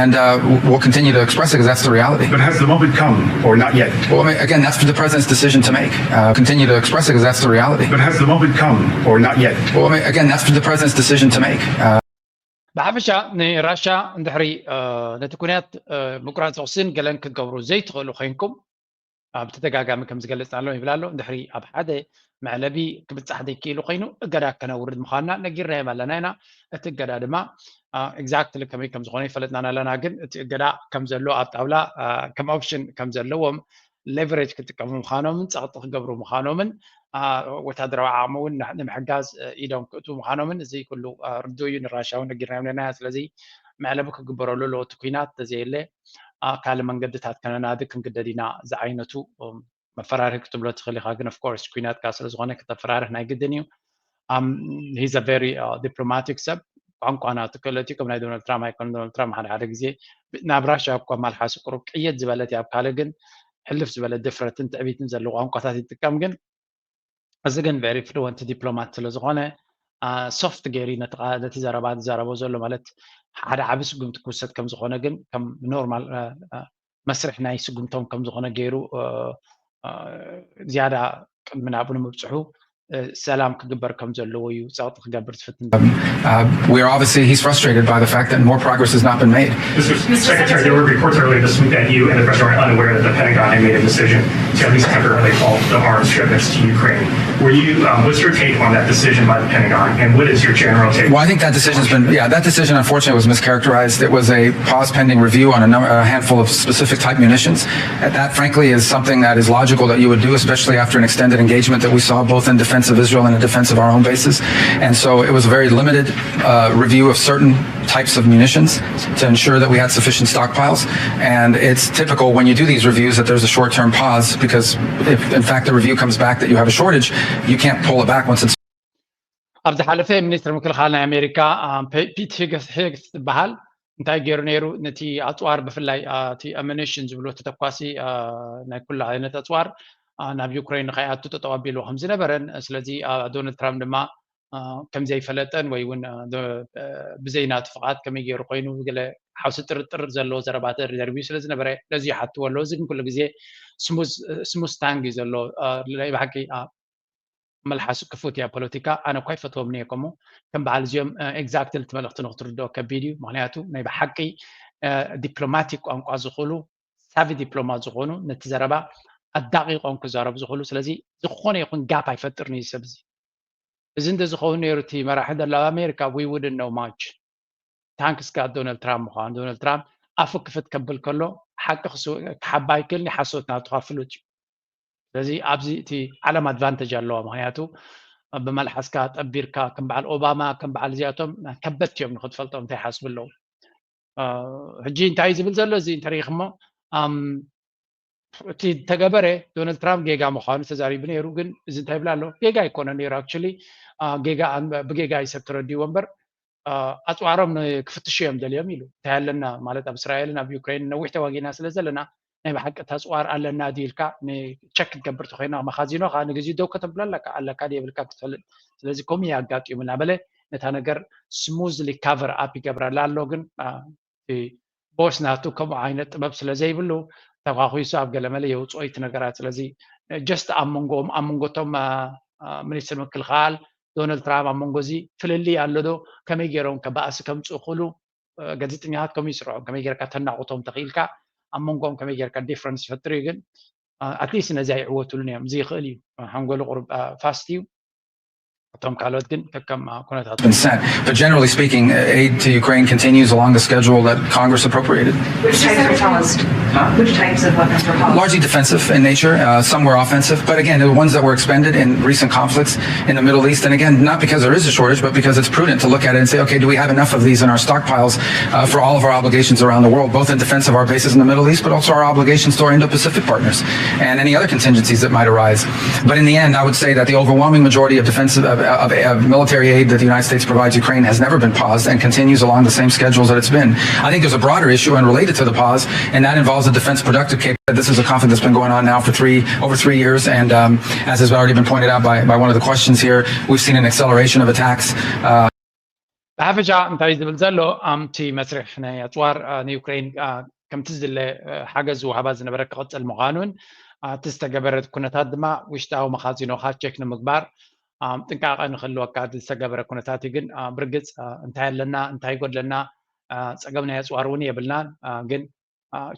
and uh, we'll continue to express it because that's the reality. But has the moment come or not yet? Well, I mean, again, that's for the president's decision to make. Uh, continue to express it because that's the reality. But has the moment come or not yet? Well, I mean, again, that's for the president's decision to make. Uh, ብሓፈሻ ንራሻ እንድሕሪ ነቲ ኩናት ምቁራፅ ተኹስን ገለን ክትገብሩ ዘይትኽእሉ ኮይንኩም ኣብ ተደጋጋሚ ከም ዝገለፅናሎም ይብል ኣሎ። እንድሕሪ ኣብ ሓደ መዕለቢ ክብፃሕ ዘይክእሉ ኮይኑ እገዳ ከነውርድ ምዃንና ነጊርናዮም ኣለና ኢና። እቲ እገዳ ድማ exactly ከመይ ከም ዝኾነ ይፈለጥናን ኣለና፣ ግን እቲ እገዳ ከም ዘሎ ኣብ ጣውላ ከም ኦፕሽን ከም ዘለዎም ሌቨሬጅ ክጥቀሙ ምዃኖምን ፀቕጢ ክገብሩ ምዃኖምን ወታደራዊ ዓቕሚ እውን ንምሕጋዝ ኢዶም ክእትዉ ምዃኖምን እዚ ኩሉ ርዱእ እዩ። ንራሻ እውን ነጊርናዮም ነና። ስለዚ መዕለቢ ክግበረሉ ኣለዎ። እቲ ኩናት ተዘየለ ካልእ መንገድታት ከነናዲ ክንግደድ ኢና ዝዓይነቱ መፈራርሂ ክትብሎ ትኽእል ኢኻ። ግን ኦፍኮርስ ኩናት ከዓ ስለ ዝኾነ ከተፈራርህ ናይ ግድን እዩ። ሂዝ ቨሪ ዲፕሎማቲክ ሰብ ቋንቋ ናቱ ክእለት እዩ። ከም ናይ ዶናልድ ትራምፕ ኣይኮነ። ዶናልድ ትራምፕ ሓደ ሓደ ግዜ ናብ ራሽያ እኳ ማልሓሱ ቁሩብ ቅየት ዝበለት እያ። ኣብ ካልእ ግን ሕልፍ ዝበለ ድፍረትን ትዕቢትን ዘለዎ ቋንቋታት ይጥቀም። ግን እዚ ግን ቨሪ ፍሉወንት ዲፕሎማት ስለ ዝኾነ ሶፍት ገይሩ ነቲ ዘረባ ዝዛረቦ ዘሎ ማለት ሓደ ዓቢ ስጉምቲ ክውሰድ ከም ዝኾነ ግን ከም ኖርማል መስርሕ ናይ ስጉምቶም ከም ዝኾነ ገይሩ ዝያዳ ቅድሚ ናብኡ ንምብፅሑ ሰላም ክግበር ከም ዘለዎ እዩ ጸቕጢ ክገብር ዝፍትን። Uh, we are obviously, he's frustrated by the fact that more progress has not been made. Mister Secretary, there were reports earlier this week that you and the president were unaware that the Pentagon had made a decision to at least temporarily halt the arms shipments to Ukraine. Were you, um, what's your take on that decision by the Pentagon, and what is your general take? Well, I think that decision's been, yeah, that decision unfortunately was mischaracterized. It was a pause pending review on a, number, a handful of specific type munitions. That, frankly, is something that is logical that you would do, especially after an extended engagement that we saw both in defense of Israel and in defense of our own bases. And so it was a very limited uh, review of certain types of munitions to ensure that we had sufficient stockpiles. And it's typical when you do these reviews that there's a short-term pause because if, in fact, the review comes back that you have a shortage, you can't pull it back once it's ኣብ ዝሓለፈ ሚኒስትር ምክልኻል ናይ ኣሜሪካ ፒት ሄግስ ዝበሃል እንታይ ገይሩ ነይሩ? ነቲ ኣፅዋር ብፍላይ እቲ ኣሚኒሽን ዝብሎ ተተኳሲ ናይ ኩሉ ዓይነት ኣፅዋር ናብ ዩክሬን ንኸይኣቱ ጠጠው ኣቢልዎ ከም ዝነበረን ስለዚ ዶናልድ ትራምፕ ድማ ከም ዘይፈለጠን ወይ እውን ብዘይ ናቱ ፍቓድ ከመይ ገይሩ ኮይኑ ገለ ሓውሲ ጥርጥር ዘለዎ ዘረባታት ደርቢዩ ስለ ዝነበረ ነዚ ይሓትዎ ኣለዉ። እዚ ግን ኩሉ ግዜ ስሙዝ ታንግ እዩ ዘሎ። ናይ ብሓቂ መልሓሱ ክፉት እያ ፖለቲካ። ኣነ እኳ ይፈትዎም እየ ከምኡ ከም በዓል እዚኦም ኤግዛክትሊ እቲ መልእኽቲ ንክትርድኦ ከቢድ እዩ። ምክንያቱ ናይ ብሓቂ ዲፕሎማቲክ ቋንቋ ዝኽእሉ ሳቪ ዲፕሎማት ዝኾኑ ነቲ ዘረባ ኣዳቂቆም ክዛረቡ ዝኽእሉ ስለዚ ዝኾነ ይኹን ጋፕ ኣይፈጥርን እዩ ሰብ እዚ። እዚ እንተዝኸውን ነይሩ እቲ መራሒ ዘሎ ኣብ ኣሜሪካ we wouldn't know much. ታንክስ ጋድ ዶናልድ ትራምፕ ምዃኑ ዶናልድ ትራምፕ ኣፉ ክፍት ከብል ከሎ ሓቂ ክሓባ ኣይክእልን ሓሶት ናቱ ካብ ፍሉጥ እዩ። ስለዚ ኣብዚ እቲ ዓለም ኣድቫንተጅ ኣለዋ። ምክንያቱ ብመልሓስካ ጠቢርካ ከም በዓል ኦባማ ከም በዓል እዚኣቶም ከበድቲ እዮም ንክትፈልጦም እንታይ ይሓስቡ ኣለዉ። ሕጂ እንታይ ዝብል ዘሎ እዚ እንተሪኢኽሞ እቲ ተገበረ ዶናልድ ትራምፕ ጌጋ ምዃኑ ተዛሪቡ ነይሩ። ግን እዚ እንታይ ይብል ኣሎ? ጌጋ ኣይኮነ ነይሩ። ኣክቹሊ ጌጋ ብጌጋ እዩ ሰብ ተረዲዎ እምበር ኣፅዋሮም ክፍትሹ እዮም ደልዮም ኢሉ። እንታይ ኣለና ማለት ኣብ እስራኤልን ኣብ ዩክሬን ነዊሕ ተዋጊና ስለ ዘለና ናይ ብሓቂ ተፅዋር ኣለና ድዩ ኢልካ ንቸክ ክትገብር ተኮይና መኻዚኖኻ ንግዜኡ ደው ከተብሎ ኣለካ ኣለካ ድየብልካ ክትፈልጥ። ስለዚ ከምኡ እዩ ኣጋጢሙ እናበለ ነታ ነገር ስሙዝሊ ካቨር ኣፕ ይገብረላ ኣሎ። ግን ቦስ ናቱ ከምኡ ዓይነት ጥበብ ስለ ዘይብሉ ተኳኩሱ ኣብ ገለመለ የውፅኦ እቲ ነገራት። ስለዚ ጀስት ኣብ መንጎኦም ኣብ መንጎቶም ሚኒስትር ምክልኻል ዶናልድ ትራምፕ ኣብ መንጎ እዚ ፍልልይ ኣሎ ዶ? ከመይ ገይሮም ከባእሲ ከምፅኡ ክእሉ? ጋዜጠኛታት ከምኡ ይስርሖም። ከመይ ጌርካ ተናቑቶም ተኽኢልካ ኣብ መንጎኦም ከመይ ጌርካ ዲፍረንስ ይፈጥር እዩ። ግን ኣትሊስት ነዚ ኣይዕወትሉን እዮም። እዚ ይኽእል እዩ። ሓንጎሉ ቁሩብ ፋስት እዩ። እቶም ካልኦት ግን ከከም ኩነታት been sent. But generally speaking, aid to Ukraine continues along the schedule that Congress appropriated. Which types were paused? Which types of weapons were paused? Largely defensive in nature. Uh, some were offensive, but again, the ones that were expended in recent conflicts in the Middle East. And again, not because there is a shortage, but because it's prudent to look at it and say, okay, do we have enough of these in our stockpiles uh, for all of our obligations around the world, both in defense of our bases in the Middle East, but also our obligations to our Indo-Pacific partners and any other contingencies that might arise. But in the end, I would say that the overwhelming majority of defensive of, of, of military aid that the United States provides Ukraine has never been paused and continues along the same schedules that it's been. I think there's a broader issue and related to the pause, and that involves the defense productive capability. This is a conflict that's been going on now for three over three years, and um, as has already been pointed out by, by one of the questions here, we've seen an acceleration of attacks. Uh, ብሓፈሻ እንታይ ዝብል ዘሎ ኣምቲ መስርሕ ናይ ኣፅዋር ንዩክሬን ከምቲ ዝድለ ሓገዝ ዝወሃባ ዝነበረ ክቕፅል ምዃኑን እቲ ዝተገበረ ኩነታት ድማ ውሽጣዊ መኻዚኖኻ ቸክ ንምግባር ጥንቃቐ ንክህልወካ እቲ ዝተገበረ ኩነታት እዩ። ግን ብርግፅ እንታይ ኣለና እንታይ ይጎድለና ፀገም ናይ ኣፅዋር እውን የብልናን ግን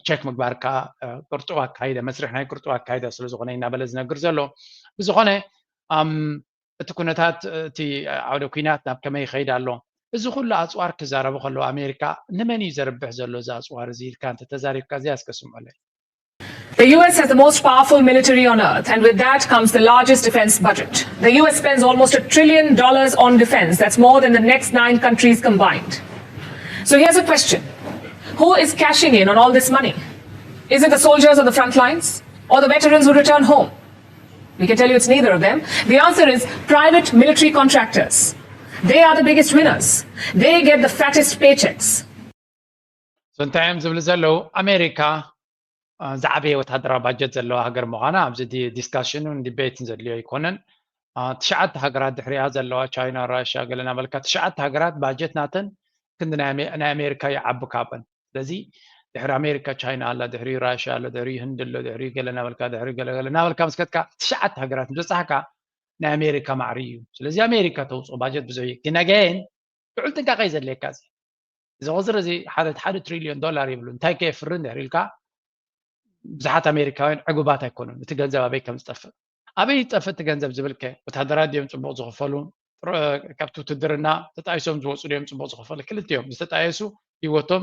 ቸክ ምግባር ከዓ ቅርጡው ኣካይደ መስርሕ ናይ ቅርጡው ኣካይደ ስለዝኾነ እናበለ ዝነግር ዘሎ። ብዝኾነ እቲ ኩነታት እቲ ዓውደ ኩናት ናብ ከመይ ይኸይድ ኣሎ? እዚ ኩሉ ኣፅዋር ክዛረቡ ከለዉ ኣሜሪካ ንመን እዩ ዘርብሕ ዘሎ እዚ ኣፅዋር እዚ ኢልካ እንተተዛሪብካ እዚኣ እስከ ስምዑለይ። The U S has the most powerful military on earth, and with that comes the largest defense budget. The U S spends almost a trillion dollars on defense. That's more than the next nine countries combined. So here's a question. Who is cashing in on all this money? Is it the soldiers on the front lines or the veterans who return home? We can tell you it's neither of them. The answer is private military contractors. They are the biggest winners. They get the fattest paychecks. So እንታይ እዮም ዝብሉ ዘለዉ? ኣሜሪካ ዝዓበየ ወታደራዊ ባጀት ዘለዋ ሃገር ምዃና ኣብዚ ዲስካሽን ን ዲቤትን ዘድልዮ ኣይኮነን። ትሽዓተ ሃገራት ድሕሪኣ ዘለዋ ቻይና፣ ራሽያ ገለ እናበልካ ትሽዓተ ሃገራት ባጀት ናተን ክንዲ ናይ ኣሜሪካ ይዓቢ ካብአን። ስለዚ ድሕሪ ኣሜሪካ ቻይና ኣላ፣ ድሕሪ ራሽያ ኣሎ፣ ድሕሪ ህንድ ኣሎ፣ ድሕሪ ገለ እናበልካ ድሕሪ ገለ ገለ እናበልካ ምስ ከድካ ትሽዓተ ሃገራት ምስ በጻሕካ ናይ ኣሜሪካ ማዕሪ እዩ። ስለዚ ኣሜሪካ ተውፅኦ ባጀት ብዙሕ እዩ። ግን ኣገይን ልዑል ጥንቃቄ እዩ ዘድልየካ። እዚ እዚ ቁፅሪ እዚ ሓደ ሓደ ትሪልዮን ዶላር ይብሉ። እንታይ ከየፍሪ እንድሕር ኢልካ ብዙሓት ኣሜሪካውያን ዕጉባት ኣይኮኑን። እቲ ገንዘብ ኣበይ ከም ዝጠፍእ ኣበይ ይጠፍእ እቲ ገንዘብ ዝብልከ ወታደራት ድዮም ፅቡቅ ዝኽፈሉ? ካብቲ ውትድርና ተጣይሶም ዝወፁ ድዮም ፅቡቅ ዝኽፈሉ? ክልቲኦም ዝተጣየሱ ህይወቶም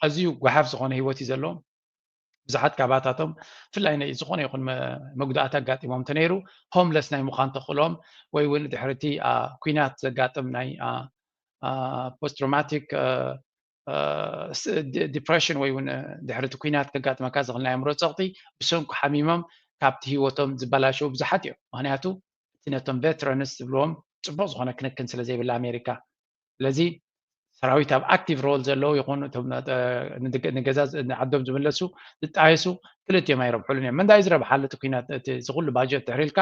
ኣዝዩ ጓሓፍ ዝኾነ ህይወት እዩ ዘለዎም። ብዙሓት ካባታቶም ብፍላይ ናይ ዝኾነ ይኹን መጉዳእቲ ኣጋጢሞም እንተነይሩ ሆምለስ ናይ ምዃን ተኽእሎም ወይ እውን ድሕርቲ ኩናት ዘጋጥም ናይ ፖስት ትሮማቲክ ዲፕሬሽን ወይ እውን ድሕርቲ ኩናት ከጋጥመካ ዝኽእል ናይ ኣእምሮ ፀቕጢ ብሰንኩ ሓሚሞም ካብቲ ህይወቶም ዝበላሸው ብዙሓት እዮም። ምክንያቱ እቲ ነቶም ቬትረንስ ዝብልዎም ፅቡቅ ዝኾነ ክንክን ስለ ዘይብላ ኣሜሪካ። ስለዚ ሰራዊት ኣብ ኣክቲቭ ሮል ዘለዉ ይኹኑ ንገዛ ንዓዶም ዝምለሱ ዝጣየሱ ክልቲኦም ኣይረብሕሉን እዮም። መንዳይ ዝረብሓሉ እቲ ኩናት እዚ ኩሉ ባጀት ድሕሪልካ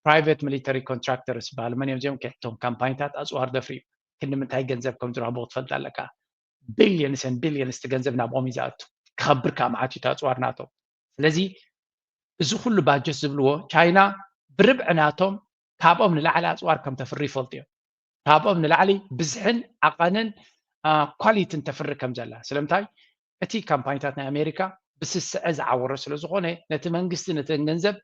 ፕራይቬት ሚሊተሪ ኮንትራክተርስ ዝበሃሉ መን እዮም እዚኦም? እቶም ካምፓኒታት ኣፅዋር ደፍርዩ ክንዲ ምንታይ ገንዘብ ከም ዝረኽቡ ክትፈልጥ ኣለካ። ቢልዮንስ ን ቢልዮንስ እቲ ገንዘብ ናብኦም እዩ ዝኣቱ። ክኸብር ከዓ መዓት እዩ እቲ ኣፅዋር ናቶም። ስለዚ እዚ ኩሉ ባጀት ዝብልዎ ቻይና ብርብዒ ናቶም ካብኦም ንላዕሊ ኣፅዋር ከም ተፍሪ ይፈልጡ እዮም። ካብኦም ንላዕሊ ብዝሕን ዓቐንን ኳሊትን ተፍሪ ከም ዘላ። ስለምንታይ እቲ ካምፓኒታት ናይ ኣሜሪካ ብስስዐ ዝዓወረ ስለ ዝኾነ ነቲ መንግስቲ ነተን ገንዘብ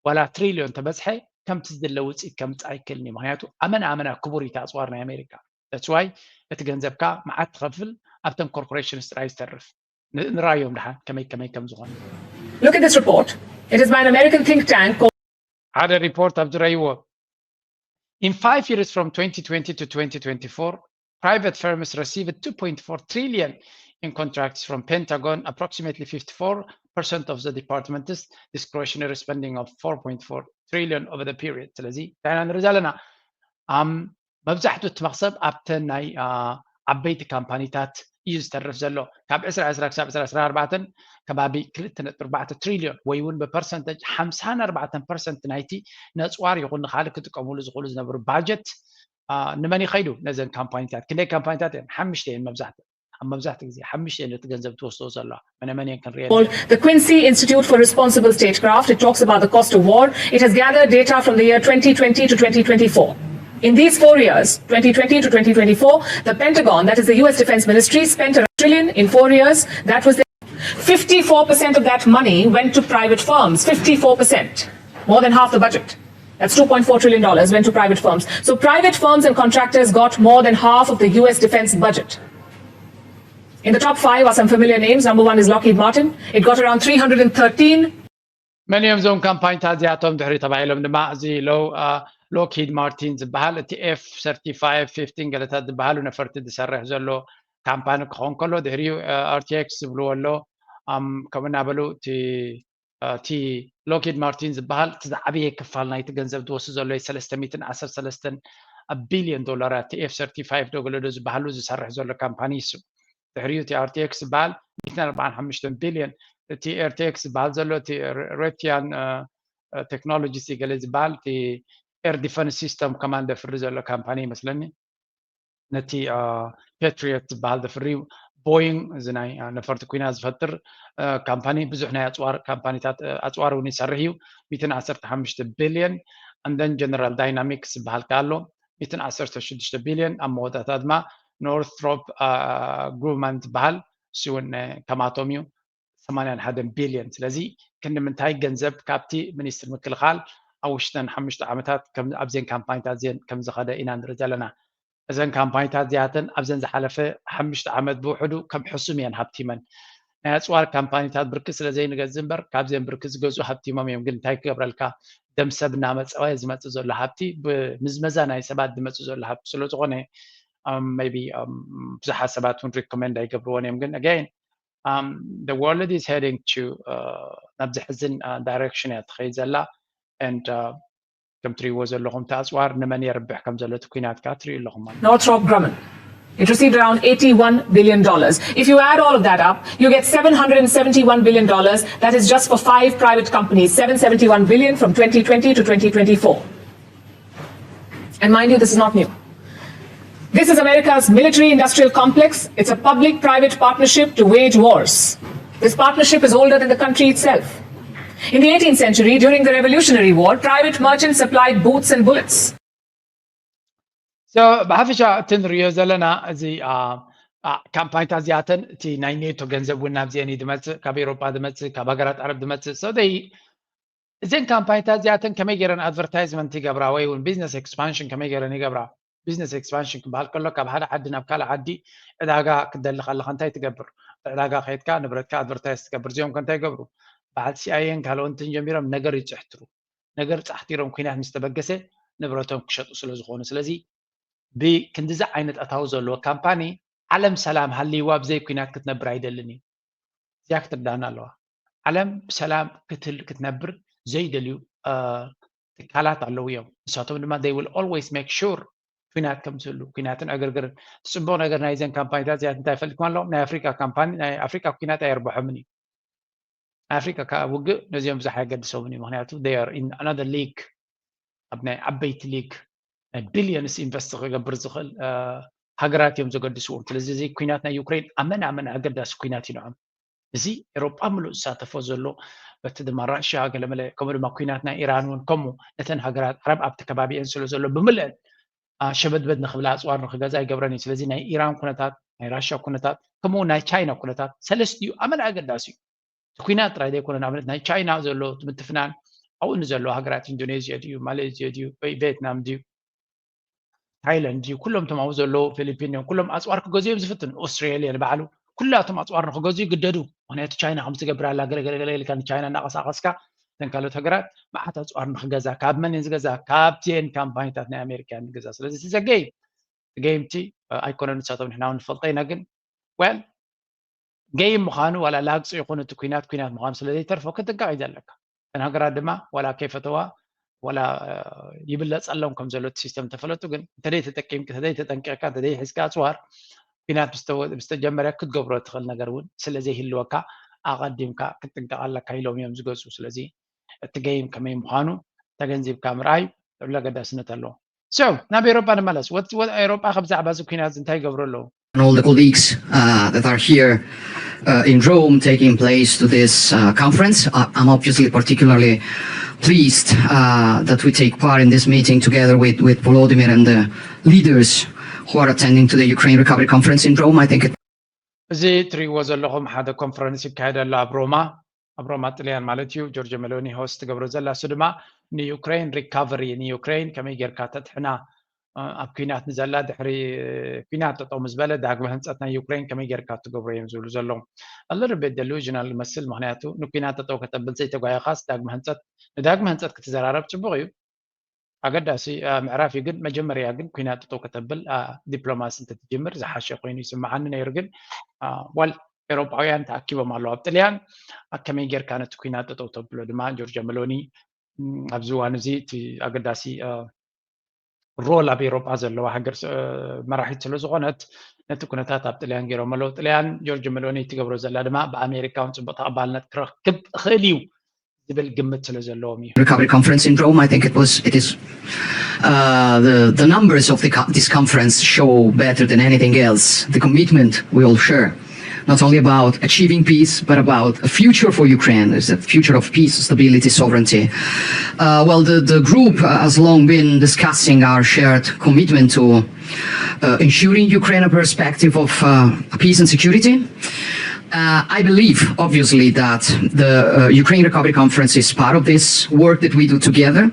ዋላ ትሪልዮን ተበዝሐ ከምቲ ዝድለ ውፅኢት ከምፅእ ኣይክእልን እዩ። ምክንያቱ ኣመና ኣመና ክቡር እዩ እቲ ኣፅዋር ናይ ኣሜሪካ። That's why እቲ ገንዘብካ መዓት ትኸፍል ኣብተን ኮርፖሬሽንስ ጥራይ ዝተርፍ። ንራዮም ድሓን ከመይ ከመይ ከም ዝኾነ። Look at this report. It is by an American think tank called ሓደ ሪፖርት ኣብ ዝረይዎ In five years from twenty twenty to twenty twenty-four, private firms received two point four trillion in contracts from Pentagon, approximately fifty-four percent of the department's discretionary spending of four point four trillion over the period. ስለዚ እንታይ ኢና ንርኢ ዘለና? ኣም መብዛሕትኡ እቲ መኽሰብ ኣብተን ናይ ዓበይቲ ካምፓኒታት እዩ ዝተርፍ ዘሎ። ካብ ዕስራ ዕስራ ክሳብ ዕስራ ዕስራ ኣርባዕተን ከባቢ ክልተ ነጥቢ ኣርባዕተ ትሪልዮን ወይ እውን ብፐርሰንተጅ ሓምሳን ኣርባዕተን ፐርሰንት ናይቲ ነፅዋር ይኹን ንካልእ ክጥቀሙሉ ዝኽእሉ ዝነበሩ ባጀት ንመን ይኸይዱ? ነዘን ካምፓኒታት። ክንደይ ካምፓኒታት እየን? ሓሙሽተ እየን መብዛሕትኡ ኣብ መብዛሕትኡ ግዜ ሓሙሽተ እየን ነቲ ገንዘብ ትወስዶ ዘለዋ። መነ መን እየን ክንሪኤን ዘለና። The Quincy Institute for Responsible Statecraft, it talks about the cost of war. It has gathered data from the year twenty twenty to twenty twenty-four. In these four years, twenty twenty to twenty twenty-four, the Pentagon, that is the U S Defense Ministry, spent a trillion in four years. That was the fifty-four percent of that money went to private firms, fifty-four percent, more than half the budget. That's two point four trillion dollars went to private firms. So private firms and contractors got more than half of the U S defense budget. In the top five are some familiar names. Number one is Lockheed Martin. It got around three hundred and thirteen መን እዮም እዞም ካምፓኒታት እዚኣቶም ድሕሪ ተባሂሎም ድማ እዚ ሎክሂድ ማርቲን ዝበሃል እቲ ኤፍ ሰርቲፋይቭ ፊፍቲን ገለታት ዝበሃሉ ነፈርቲ ዝሰርሕ ዘሎ ካምፓኒ ክኸውን ከሎ ድሕሪኡ ኣርቲኤክስ ዝብልዎ ኣሎ። ከምኡ እናበሉ እቲ ሎክሂድ ማርቲን ዝበሃል እቲ ዝዓበየ ክፋል ናይቲ ገንዘብ ዝወስድ ዘሎ ሰለስተ ሚእትን ዓሰርተ ሰለስተን ቢልዮን ዶላራት እቲ ኤፍ ሰርቲፋይቭ ዶ ገለዶ ዝበሃሉ ዝሰርሕ ዘሎ ካምፓኒ እዩ። ድሕሪኡ እቲ ኣርቲኤክስ ዝበሃል ሚእትን ኣርባዓን ሓሙሽተን ቢልዮን እቲ ኤርቲኤክስ ዝበሃል ዘሎ እቲ ሬቲያን ቴክኖሎጂስ ገለ ዝበሃል እቲ ኤር ዲፈንስ ሲስተም ከማን ዘፍሪ ዘሎ ካምፓኒ ይመስለኒ። ነቲ ፔትሪዮት ዝበሃል ዘፍሪ ቦይንግ እዚ ናይ ነፈርቲ ኩናት ዝፈጥር ካምፓኒ ብዙሕ ናይ ኣፅዋር ካምፓኒታት ኣፅዋር እውን ይሰርሕ እዩ። ሚእትን ዓሰርተ ሓሙሽተ ቢልዮን። And then ጀነራል ዳይናሚክስ ዝበሃል ከ ኣሎ ሚእትን ዓሰርተ ሽዱሽተ ቢልዮን። ኣብ መወዳእታ ድማ ኖርትሮፕ ግሩማን ዝበሃል እሱ እውን ከማቶም እዩ። ሰማንያን ሓደን ቢልዮን። ስለዚ ክንዲ ምንታይ ገንዘብ ካብቲ ሚኒስትር ምክልኻል ኣብ ውሽጠን ሓሙሽተ ዓመታት ኣብዘን ካምፓኒታት እዚአን ከም ዝኸደ ኢና ንርኢ ዘለና። እዘን ካምፓኒታት እዚኣተን ኣብዘን ዝሓለፈ ሓሙሽተ ዓመት ብውሕዱ ከም ሕሱም እየን ሃብቲመን። ናይ ኣፅዋር ካምፓኒታት ብርክት ስለ ዘይንገዝእ እምበር ካብዘን ብርክት ዝገዝኡ ሃብቲሞም እዮም። ግን እንታይ ክገብረልካ ደም ሰብ እናመፀወ ዝመፅእ ዘሎ ሃብቲ ብምዝመዛ ናይ ሰባት ዝመፅእ ዘሎ ሃብቲ ስለ ዝኾነ maybe ብዙሓት ሰባት እውን ሪኮመንድ ኣይገብርዎን እዮም። ግን again the world is heading to ናብ ዘሕዝን ዳይሬክሽን እያ ትኸይድ ዘላ። And ከም ትሪእዎ ዘለኹም እቲ ኣፅዋር ንመን የርብሕ ከም ዘሎ እቲ ኩናት ከዓ ትሪኡ ኣለኹም ማለት እዩ። Northrop Grumman. It received around eighty-one billion dollars. If you add all of that up, you get seven hundred and seventy-one billion dollars. That is just for five private companies, seven seventy-one billion from twenty twenty to twenty twenty-four. And mind you, this is not new. This is America's military industrial complex. It's a public private partnership to wage wars. This partnership is older than the country itself. In the eighteenth century, during the Revolutionary War, private merchants supplied boots and bullets. So ብሓፈሻ እቲ ንሪኦ ዘለና እዚ ካምፓኒታት እዚኣተን እቲ ናይ ኔቶ ገንዘብ እውን ናብዚአን እዩ ዝመፅእ፣ ካብ ኤሮጳ ዝመፅእ፣ ካብ ሃገራት ዓረብ ዝመፅእ። So they እዘን ካምፓኒታት እዚኣተን ከመይ ገይረን ኣድቨርታይዝመንት ይገብራ ወይ እውን ቢዝነስ ኤክስፓንሽን ከመይ ገይረን ይገብራ? ቢዝነስ ኤክስፓንሽን ክበሃል ከሎ ካብ ሓደ ዓዲ ናብ ካልእ ዓዲ ዕዳጋ ክትደሊ ከለካ እንታይ ትገብር? ዕዳጋ ከይድካ ንብረትካ ኣድቨርታይዝ ትገብር። እዚኦም ከ እንታይ ይገብሩ? በዓል ሲኣይኤን ካልኦትን ጀሚሮም ነገር ይፅሕትሩ። ነገር ፃሕቲሮም ኩናት ምስ ተበገሰ ንብረቶም ክሸጡ ስለ ዝኾኑ። ስለዚ ብክንድዚ ዓይነት ኣታዊ ዘለዎ ካምፓኒ ዓለም ሰላም ሃልይዋ ብዘይ ኩናት ክትነብር ኣይደልን እዩ። እዚኣ ክትርዳና ኣለዋ። ዓለም ብሰላም ክትህል ክትነብር ዘይደልዩ ትካላት ኣለዉ እዮም። ንሳቶም ድማ they will always make sure ኩናት ከም ዝህሉ ኩናትን ዕግርግርን። እቲ ፅቡቕ ነገር ናይዘን ካምፓኒታት እዚኣት እንታይ ፈልጥኩም ኣለኹም? ናይ ኣፍሪካ ካምፓኒ ናይ ኣፍሪካ ኩናት ኣየርብሖምን እዩ። ናይ ኣፍሪካ ካብ ውግእ ነዚኦም ብዙሕ ኣየገድሶምን እዩ። ምክንያቱ they are in another league ኣብ ናይ ዓበይቲ ሊግ ናይ ቢልዮንስ ኢንቨስት ክገብር ዝኽእል ሃገራት እዮም ዘገድስዎም። ስለዚ እዚ ኩናት ናይ ዩክሬን ኣመን ኣመን ኣገዳሲ ኩናት እዩ ንዖም። እዚ ኤሮጳ ምሉእ ዝሳተፎ ዘሎ በቲ ድማ ራሽያ ገለመለ ከምኡ ድማ ኩናት ናይ ኢራን እውን ከምኡ ነተን ሃገራት ዓረብ ኣብቲ ከባቢአን ስለ ዘሎ ብምልአን ሸበድበድ ንክብላ ኣፅዋር ንክገዛ ይገብረን እዩ። ስለዚ ናይ ኢራን ኩነታት ናይ ራሽያ ኩነታት ከምኡ ናይ ቻይና ኩነታት ሰለስቲኡ ኣመን ኣገዳሲ እዩ። እቲ ኩናት ጥራይ ዘይኮነ ንኣብነት ናይ ቻይና ዘሎ ምትፍናን ኣብኡ ንዘለዋ ሃገራት ኢንዶኔዥያ ድዩ ማሌዥያ ድዩ ወይ ቬትናም ድዩ ታይላንድ ድዩ ኩሎም እቶም ኣብኡ ዘለዉ ፊሊፒን እዮም ኩሎም ኣፅዋር ክገዝኡ እዮም ዝፍትኑ። ኦስትሬልያ ንባዕሉ ኩላቶም ኣፅዋር ንክገዝኡ ይግደዱ። ምክንያቱ ቻይና ከም ትገብር ኣላ ገለገለገለ ኢልካ ንቻይና እናቀሳቀስካ እተን ካልኦት ሃገራት መዓት ኣፅዋር ንክገዛ ካብ መን እየን ዝገዛ? ካብቲኤን ካምፓኒታት ናይ ኣሜሪካ እየን ዝገዛ። ስለዚ እቲ ዘገይ እቲ ገይምቲ ኣይኮነን ንሳቶም ንሕና እውን ንፈልጦ ኢና ግን well ገይም ምዃኑ ዋላ ላግፂ ይኹን እቲ ኩናት ኩናት ምዃኑ ስለ ዘይተርፎ ክትጥንቀቕ እዩ ዘለካ። እተን ሃገራት ድማ ዋላ ከይፈተዋ ዋላ ይብለፀሎም ከም ዘሎ እቲ ሲስተም እንተፈለጡ ግን እንተደይ ተጠቂምካ እንተደይ ተጠንቂቕካ እንተደይ ሒዝካ ኣፅዋር ኩናት ምስተጀመረ ክትገብሮ ትኽእል ነገር እውን ስለ ዘይህልወካ ኣቐዲምካ ክትጥንቀቕ ኣለካ ኢሎም እዮም ዝገፁ። ስለዚ እቲ ገይም ከመይ ምዃኑ ተገንዚብካ ምርኣይ ልዑል ኣገዳስነት ኣለዎ። So ናብ ኤሮጳ ንመለስ። ወ- ወ- ኤሮጳ ካብ ብዛዕባ እዚ ኩናት እንታይ ይገብሩ ኣለዉ? and all the colleagues uh, that are here uh, in Rome taking place to this uh, conference. I- I'm obviously particularly pleased uh, that we take part in this meeting together with, with Volodymyr and the leaders who are attending to the Ukraine Recovery Conference in Rome. I think it እዚ እትሪእዎ ዘለኹም ሓደ ኮንፈረንስ ይካየድ ኣሎ ኣብ ሮማ ኣብ ሮማ ጥልያን ማለት እዩ። ጆርጆ ሜሎኒ ሆስት ትገብሮ ዘላ እሱ ድማ ንዩክሬን ሪካቨሪ ንዩክሬን ከመይ ጌርካ ተድሕና ኣብ ኩናት ንዘላ ድሕሪ ኩናት ጠጠው ምስ በለ ዳግመ ህንፀት ናይ ዩክሬን ከመይ ጌርካ ትገብሮ እዮም ዝብሉ ዘለዉ። ኣለርቤት ደሉዥናል ይመስል ምክንያቱ ንኩናት ጠጠው ከተብል ዘይተጓየኻስ ዳግመ ህንፀት ንዳግመ ህንፀት ክትዘራረብ ፅቡቅ እዩ። ኣገዳሲ ምዕራፍ እዩ ግን መጀመርያ ግን ኩናት ጠጠው ከተብል ዲፕሎማሲ እንተትጅምር ዝሓሸ ኮይኑ ይስምዓኒ ነይሩ ግን ዋል ኤሮጳውያን ተኣኪቦም ኣለዉ ኣብ ጥልያን ከመይ ጌርካ ነቲ ኩናት ጠጠው ተብሎ ድማ ጆርጆ መሎኒ ኣብዚ እዋን እዚ እቲ ኣገዳሲ ሮል ኣብ ኤሮጳ ዘለዋ ሃገር መራሒት ስለ ዝኾነት ነቲ ኩነታት ኣብ ጥልያን ገይሮም ኣለዉ ጥልያን ጆርጆ መሎኒ ትገብሮ ዘላ ድማ ብኣሜሪካ እውን ፅቡቅ ተቐባልነት ክረክብ እኽእል እዩ ዝብል ግምት ስለ ዘለዎም እዩ። Recovery Conference in Rome, I think it was, it is. Uh, the, the numbers of the, co- this conference show better than anything else the commitment we all share, not only about achieving peace, but about a future for Ukraine. There's a future of peace, stability, sovereignty. Uh, well, the, the group uh, has long been discussing our shared commitment to uh, ensuring Ukraine a perspective of uh, peace and security. Uh, I believe, obviously, that the uh, Ukraine Recovery Conference is part of this work that we do together.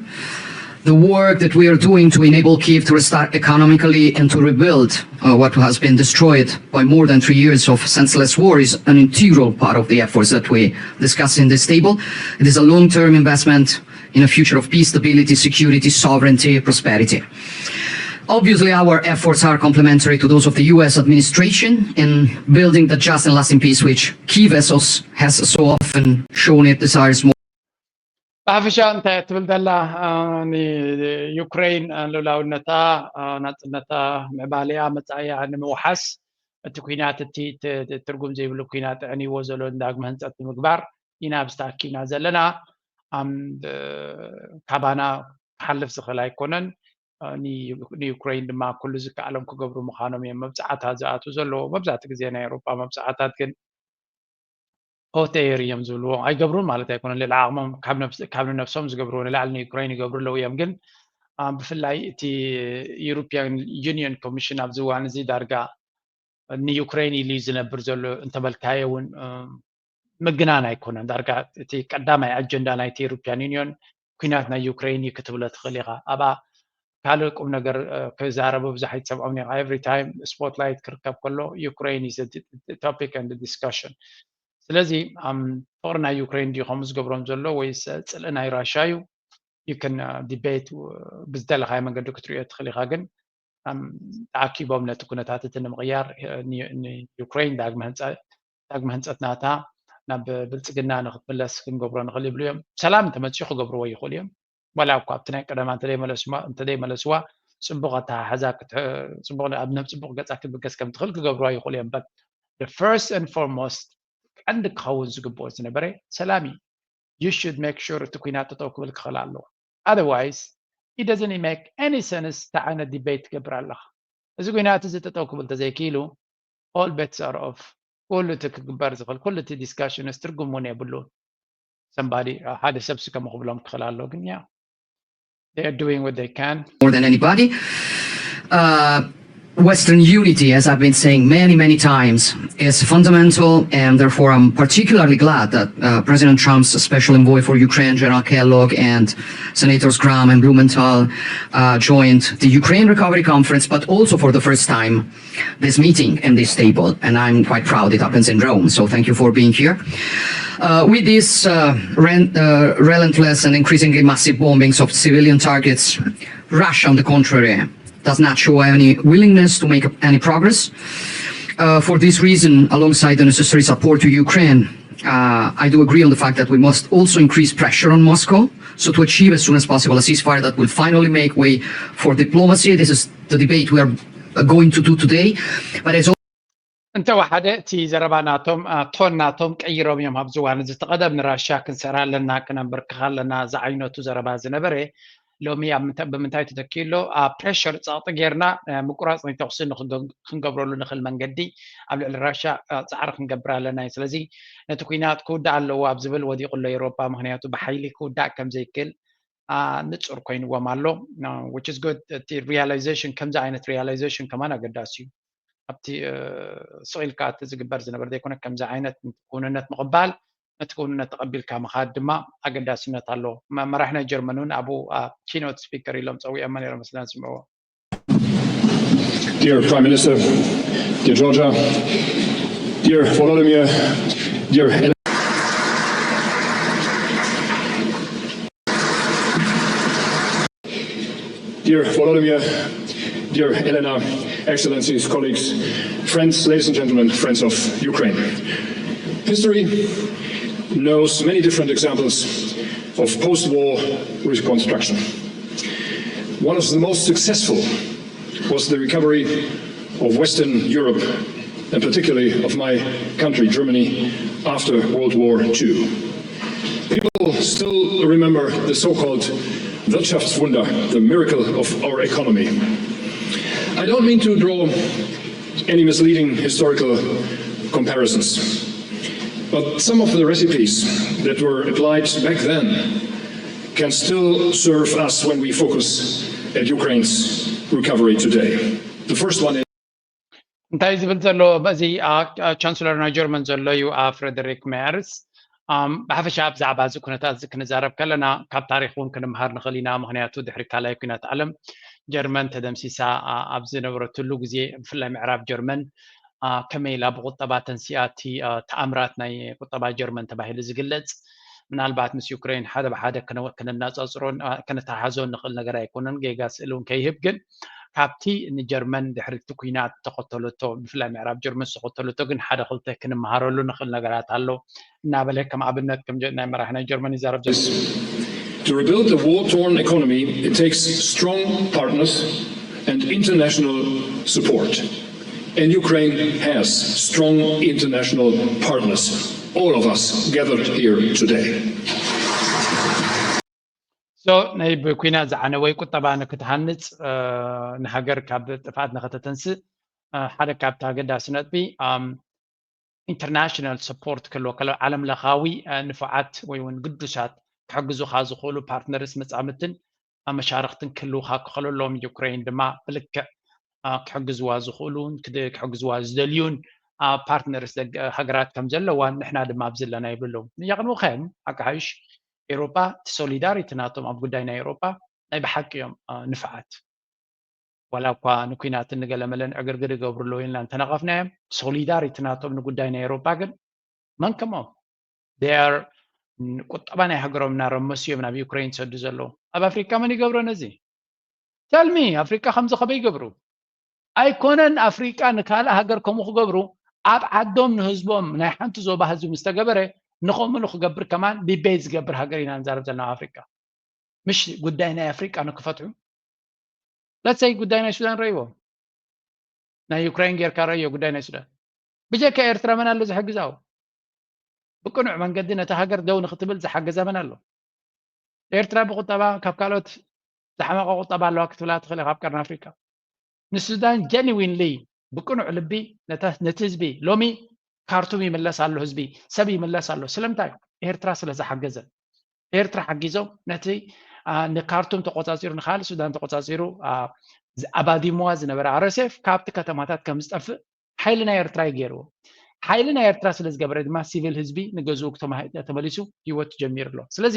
The work that we are doing to enable Kyiv to restart economically and to rebuild uh, what has been destroyed by more than three years of senseless war is an integral part of the efforts that we discuss in this table. It is a long term investment in a future of peace, stability, security, sovereignty, prosperity. Obviously, our efforts are complementary to those of the U S administration in building the just and lasting peace which Kyiv has so, has so often shown it desires more. ብሓፈሻ እንታይ እትብል ዘላ ንዩክሬን ልኡላውነታ ናፅነታ ምዕባሊኣ መፃኢያ ንምውሓስ እቲ ኩናት እቲ ትርጉም ዘይብሉ ኩናት ዕንይዎ ዘሎ ዳግመ ህንፀት ንምግባር ኢና ኣብዚ ተኣኪብና ዘለና። ካባና ክሓልፍ ዝኽእል ኣይኮነን። ንዩክሬን ድማ ኩሉ ዝከኣሎም ክገብሩ ምዃኖም እዮም መብፅዓታት ዝኣትዉ ዘለዎ። መብዛሕትኡ ግዜ ናይ ኤውሮጳ መብፅዓታት ግን ሆት ኤር እዮም ዝብልዎ ኣይገብሩን ማለት ኣይኮነን። ልዕሊ ዓቕሞም ካብ ነብስ- ካብ ንነብሶም ዝገብርዎ ንላዕሊ ንዩክሬን ይገብሩ ኣለዉ እዮም። ግን አ፣ ብፍላይ እቲ ዩሮፒያን ዩኒየን ኮሚሽን ኣብዚ እዋን እዚ ዳርጋ ንዩክሬን ኢሉ እዩ ዝነብር ዘሎ እንተበልካዮ እውን እ፣ ምግናን ኣይኮነን። ዳርጋ እቲ ቀዳማይ ኣጀንዳ ናይቲ ዩሮፒያን ዩኒዮን ኩናት ናይ ዩክሬን እዩ ክትብሎ ትኽእል ኢኻ። ኣብኣ ካልእ ቁም ነገር እ፣ ክዛረቡ ብዙሕ ኣይትሰምዖም ኢኻ። ኤቭሪ ታይም ስፖትላይት ክርከብ ከሎ ዩክሬን is a topic and discussion። ስለዚ ኣም፣ ፍቕሪ ናይ ዩክሬን ድዩ ከምኡ ዝገብሮም ዘሎ ወይስ እ፣ ጽልኢ ናይ ራሻ እዩ? You can debate ብዝደለኻዮ መንገዲ ክትሪኦ ትኽእል ኢኻ። ግን ኣም፣ ተኣኪቦም ነቲ ኩነታት እቲ ንምቕያር እ፣ ን- ንዩክሬን ዳግመ ህንፀ- ዳግመ ህንፀት ናታ ናብ ብልፅግና ንክትምለስ ክንገብሮ ንኽእል ይብሉ እዮም። ሰላም እንተመፅኡ ክገብርዎ ይኽእሉ እዮም። ዋላ እኳ ኣብቲ ናይ ቀደማ እንተደይመለስዋ እንተደይመለስዋ ፅቡቕ ኣተሓሕዛ ክትሕ- ፅቡቕ ኣብ ናብ ፅቡቕ ገፃ ክትብገስ ከም ትኽእል ክገብርዋ ይኽእሉ እዮም። But the first and foremost ቀንዲ ክኸውን ዝግብኦ ዝነበረ ሰላም እዩ። You should make sure እቲ ኩናት ጠጠው ክብል ክኽእል ኣለዎ። Otherwise it doesn't make any sense። እንታይ ዓይነት ዲቤት ትገብር ኣለኻ? እዚ ኩናት እዚ ጠጠው ክብል ተዘይክኢሉ all bets are off። ኩሉ እቲ ክግበር ዝኽእል ኩሉ እቲ ዲስካሽንስ ትርጉም እውን የብሉን። ሰምባዲ ሓደ ሰብሲ ከም ክብሎም ክኽእል ኣሎ። ግን ያ they are doing what they can። more than anybody. Uh, Western unity, as I've been saying many, many times, is fundamental, and therefore I'm particularly glad that uh, President Trump's special envoy for Ukraine, General Kellogg, and Senators Graham and Blumenthal uh, joined the Ukraine Recovery Conference, but also for the first time this meeting and this table, and I'm quite proud it happens in Rome, so thank you for being here. Uh, with these uh, ren- uh, relentless and increasingly massive bombings of civilian targets, Russia, on the contrary, does not show any willingness to make any progress. Uh, for this reason, alongside the necessary support to Ukraine, uh, I do agree on the fact that we must also increase pressure on Moscow. So to achieve as soon as possible a ceasefire that will finally make way for diplomacy, this is the debate we are uh, going to do today. But as እንተወሓደ እቲ ዘረባ ናቶም ቶን ናቶም ቀይሮም እዮም። ኣብዚ እዋን እዚ ተቐደም ንራሽያ ክንስዕራ ኣለና ክነንበርክኻ ኣለና ዝዓይነቱ ዘረባ ዝነበረ ሎሚ ኣብ ምንታይ- ብምንታይ ተተኪኡ ኣሎ? ኣብ ፕሬሸር ጸቕጢ ጌርና ምቁራጽ ናይ ተኹሲ ንክገ- ክንገብረሉ ንኽእል መንገዲ ኣብ ልዕሊ ራሽያ ጻዕሪ ክንገብር ኣለና እዩ። ስለዚ ነቲ ኩናት ክውዳእ ኣለዎ ኣብ ዝብል ወዲቑ ኣሎ ኤውሮጳ። ምክንያቱ ብሓይሊ ክውዳእ ከም ዘይክእል ንጹር ኮይንዎም ኣሎ። Which is good። እቲ ሪያላይዜሽን ከምዚ ዓይነት ሪያላይዜሽን ከማን ኣገዳሲ እዩ። ኣብቲ ስቕ ኢልካ እቲ ዝግበር ዝነበር ዘይኮነ ከምዚ ዓይነት ክውንነት ምቕባል ነቲ ክውንነት ተቐቢልካ ምኻድ ድማ ኣገዳስነት ኣለዎ። መራሒ ናይ ጀርመን እውን ኣብኡ ኪኖት ስፒከር ኢሎም ፀዊዖሞ ነይሮም መስለና ስምዕዎ። Dear Prime Minister, dear Georgia, dear Volodymyr, dear Dear Volodymyr, dear Elena, Excellencies, colleagues, friends, ladies and gentlemen, friends of Ukraine. History knows many different examples of post-war reconstruction. One of the most successful was the recovery of Western Europe, and particularly of my country, Germany, after World War Two. People still remember the so-called Wirtschaftswunder, the miracle of our economy. I don't mean to draw any misleading historical comparisons, but some of the recipes that were applied back then can still serve us when we focus at Ukraine's recovery today. The first one is እንታይ ዝብል ዘሎ በዚ ቻንስለር ናይ ጀርመን ዘሎ እዩ ፍሬደሪክ ሜርስ። ብሓፈሻ ብዛዕባ እዚ ኩነታት እዚ ክንዛረብ ከለና ካብ ታሪክ እውን ክንምሃር ንኽእል ኢና። ምክንያቱ ድሕሪ ካልኣይ ኩናት ዓለም ጀርመን ተደምሲሳ ኣብ ዝነበረትሉ ግዜ ብፍላይ ምዕራብ ጀርመን ከመይ ኢላ ብቁጠባ ተንሲኣ እቲ ተኣምራት ናይ ቁጠባ ጀርመን ተባሂሉ ዝግለጽ ምናልባት ምስ ዩክሬን ሓደ ብሓደ ክነጻጽሮን ከነተሓሓዞን ንኽእል ነገር ኣይኮነን። ጌጋ ስእል እውን ከይህብ ግን ካብቲ ንጀርመን ድሕሪ እቲ ኩናት ዝተኸተለቶ ብፍላይ ምዕራብ ጀርመን ዝተኸተለቶ ግን ሓደ ክልተ ክንመሃረሉ ንኽእል ነገራት ኣሎ እናበለ ከም ኣብነት ከም ናይ መራሒ ናይ ጀርመን ይዛረብ ዘሎ። To rebuild a war-torn economy, it takes strong partners and international support. And Ukraine has strong international partners, all of us gathered here today. So ናይ ብኩናት ዝዓነወ ቁጠባ ንክትሃንፅ ንሃገር ካብ ጥፍኣት ንክተተንስእ ሓደ ካብቲ ኣገዳሲ ነጥቢ international support ክህልወካ ኣለዎ። ዓለም ለኻዊ ንፉዓት ወይ እውን ግዱሳት ክሕግዙኻ ዝኽእሉ ፓርትነርስ፣ መጻምድትን መሻርኽትን ክህልውኻ ክኽእሉ ኣለዎም። ዩክሬን ድማ ብልክዕ ክሕግዝዋ ዝኽእሉን ክሕግዝዋ ዝደልዩን ፓርትነርስ ሃገራት ከም ዘለዋን ንሕና ድማ ኣብዚ ኣለና ይብሉ ኣለዉ። ንያቕንኡ ኸም ኣካሓይሽ ኤሮጳ እቲ ሶሊዳሪቲ ናቶም ኣብ ጉዳይ ናይ ኤሮጳ ናይ ብሓቂ እዮም ንፍዓት። ዋላ እኳ ንኩናትን ንገለመለን ዕግርግር ይገብሩ ኣለዉ ኢልና እንተነቐፍናዮም፣ ሶሊዳሪቲ ናቶም ንጉዳይ ናይ ኤሮጳ ግን መን ከምኦም? ቁጠባ ናይ ሃገሮም እናረመሱ እዮም ናብ ዩክሬን ዝሰዱ ዘለዉ። ኣብ ኣፍሪካ መን ይገብሮ ነዚ? ተልሚ ኣፍሪካ ከምዚ ከበይ ይገብሩ? ኣይኮነን ኣፍሪካ ንካልእ ሃገር ከምኡ ክገብሩ፣ ኣብ ዓዶም ንህዝቦም ናይ ሓንቲ ዞባ ህዝቢ ምስ ተገበረ ንኸምኡ ንክገብር ከማን ዲቤት ዝገብር ሃገር ኢና ንዛረብ ዘለና ኣብ ኣፍሪካ። ምሽ ጉዳይ ናይ ኣፍሪቃ ንክፈትሑ ለሰይ ጉዳይ ናይ ሱዳን ረእይዎ። ናይ ዩክራይን ጌርካ ረእዮ ጉዳይ ናይ ሱዳን። ብጀካ ኤርትራ መን ኣሎ ዝሕግዛው? ብቅኑዕ መንገዲ ነታ ሃገር ደው ንክትብል ዝሓገዛ መን ኣሎ? ኤርትራ ብቁጠባ ካብ ካልኦት ዝሓመቐ ቁጠባ ኣለዋ ክትብላ ትኽእል ኢኻ ኣብ ቀርኒ ኣፍሪካ። ንሱዳን ጀኒዊንሊ ብቅኑዕ ልቢ ነቲ ህዝቢ ሎሚ ካርቱም ይምለስ ኣሎ፣ ህዝቢ ሰብ ይምለስ ኣሎ። ስለምንታይ? ኤርትራ ስለ ዝሓገዘ። ኤርትራ ሓጊዞም ነቲ ንካርቱም ተቆጻጺሩ ንካልእ ሱዳን ተቆጻጺሩ ኣባዲምዋ ዝነበረ ኣረሴፍ ካብቲ ከተማታት ከም ዝጠፍእ ሓይሊ ናይ ኤርትራ ይገይርዎ። ሓይሊ ናይ ኤርትራ ስለ ዝገበረ ድማ ሲቪል ህዝቢ ንገዝኡ ተመሊሱ ህይወት ጀሚሩ ኣሎ። ስለዚ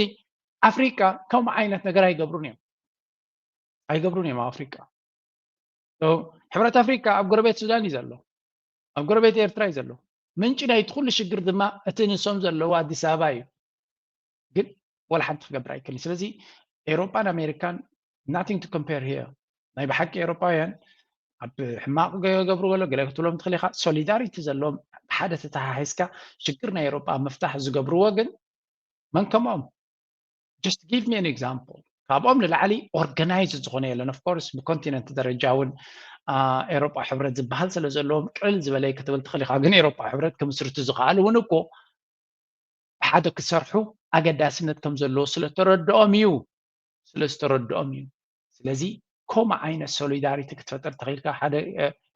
ኣፍሪቃ ከምኡ ዓይነት ነገር ኣይገብሩን እዮም። ኣይገብሩን እዮም ኣብ ኣፍሪቃ። ሕብረት ኣፍሪቃ ኣብ ጎረቤት ሱዳን እዩ ዘሎ፣ ኣብ ጎረቤት ኤርትራ እዩ ዘሎ። ምንጪ ናይቲ ኩሉ ሽግር ድማ እቲ ንሶም ዘለዎ ኣዲስ ኣበባ እዩ። ግን ወላ ሓንቲ ክገብር ኣይክእልን። ስለዚ ኤሮጳን ኣሜሪካን nothing to compare here። ናይ ብሓቂ ኤሮጳውያን ኣብ ሕማቕ ገብሩ ገሎ ገለ ክትብሎም ትኽእል ኢኻ። ሶሊዳሪቲ ዘለዎም ሓደ ተተሓሒዝካ ሽግር ናይ ኤሮጳ ምፍታሕ ዝገብርዎ ግን መን ከምኦም? Just give me an example። ካብኦም ንላዕሊ ኦርጋናይዝ ዝኾነ የለን። Of course ብኮንቲነንት ደረጃ እውን ኤሮጳ ሕብረት ዝበሃል ስለ ዘለዎም ቅልል ዝበለ ክትብል ትኽእል ኢኻ። ግን ኤሮጳ ሕብረት ክምስርቱ ዝኸኣሉ እውን እኮ ብሓደ ክሰርሑ ኣገዳስነት ከም ዘለዎ ስለተረድኦም እዩ፣ ስለዝተረድኦም እዩ። ስለዚ ከምኡ ዓይነት ሶሊዳሪቲ ክትፈጥር ተኽኢልካ ሓደ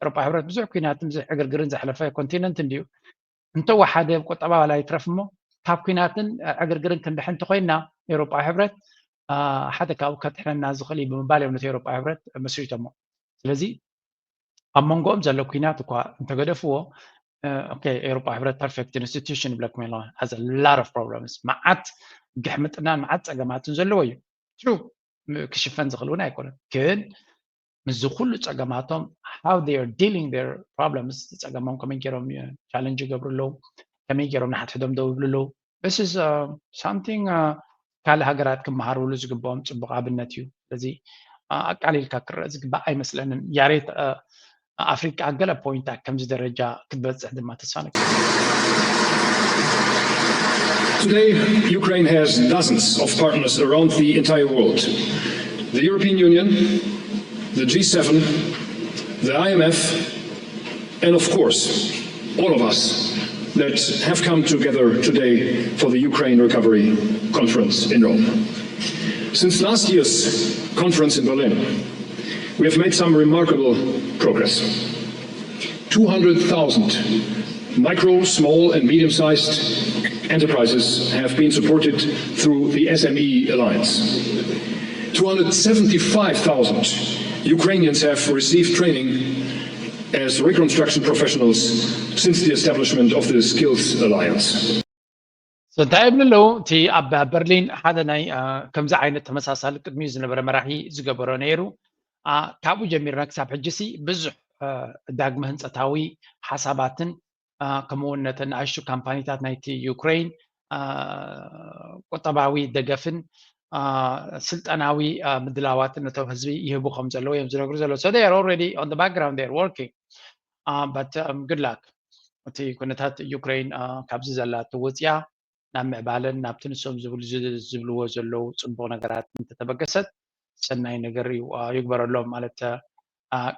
ኤሮጳ ሕብረት ብዙሕ ኩናትን ብዙሕ ዕግርግርን ዘሕለፈ ኮንቲነንት እንድዩ። እንተወሓደ ቁጠባ ዋላ ይትረፍ እሞ ካብ ኩናትን ዕግርግርን ክንድሕን እንተኮይንና ኤሮጳ ሕብረት ሓደ ካብኡ ከድሕነና ዝኽእል እዩ ብምባል እዮም ነቲ ኤሮጳ ሕብረት መስሪቶሞ። ስለዚ ኣብ መንጎኦም ዘሎ ኩናት እኳ እንተገደፍዎ ኤሮጳ ሕብረት ፐርፌክት ኢንስቲቱሽን ይብለኩም የለ has a lot of problems። መዓት ግሕምጥናን መዓት ጸገማትን ዘለዎ እዩ። ትሩ ክሽፈን ዝኽእል እውን ኣይኮነን። ግን ምስዚ ኩሉ ጸገማቶም how they are dealing their problems፣ ጸገሞም ከመይ ገይሮም ቻለንጅ ይገብሩ ኣለዉ፣ ከመይ ገይሮም ንሓድሕዶም ደው ይብሉ ኣለዉ። This is something ካልእ ሃገራት ክመሃርሉ ዝግብኦም ጽቡቕ ኣብነት እዩ። ስለዚ ኣቃሊልካ ክረአ ዝግባእ ኣይመስለንን። ያሬት ኣፍሪቃ ገለ ፖይንታት ከምዚ ደረጃ ክትበጽሕ ድማ ተስፋ ንገብር። Today, Ukraine has dozens of partners around the entire world. The European Union, the G seven, the I M F, and of course, all of us that have come together today for the Ukraine Recovery Conference in Rome. Since last year's conference in Berlin, we have made some remarkable progress. Two hundred thousand micro, small and medium-sized enterprises have been supported through the S M E Alliance. Two hundred seventy-five thousand Ukrainians have received training as reconstruction professionals since the establishment of the Skills Alliance. እንታይ ይብሉ ኣለዉ? እቲ ኣብ በርሊን ሓደ ናይ ከምዚ ዓይነት ተመሳሳሊ ቅድሚኡ ዝነበረ መራሒ ዝገበሮ ነይሩ። ካብኡ ጀሚርና ክሳብ ሕጂ ሲ ብዙሕ ዳግመ ህንፀታዊ ሓሳባትን ከምኡ እውን ነተን ንኣሽቱ ካምፓኒታት ናይቲ ዩክሬን ቁጠባዊ ደገፍን ስልጠናዊ ምድላዋትን ነቶም ህዝቢ ይህቡ ከም ዘለዉ እዮም ዝነግሩ ዘለዉ። So they are already on the background, they are working. But good luck። እቲ ኩነታት ዩክሬን ካብዚ ዘላቶ ወፅያ ናብ ምዕባለን ናብቲ ንሶም ዝብልዎ ዘለዉ ፅቡቕ ነገራት እንተተበገሰት ሰናይ ነገር እዩ ይግበረሎም ማለት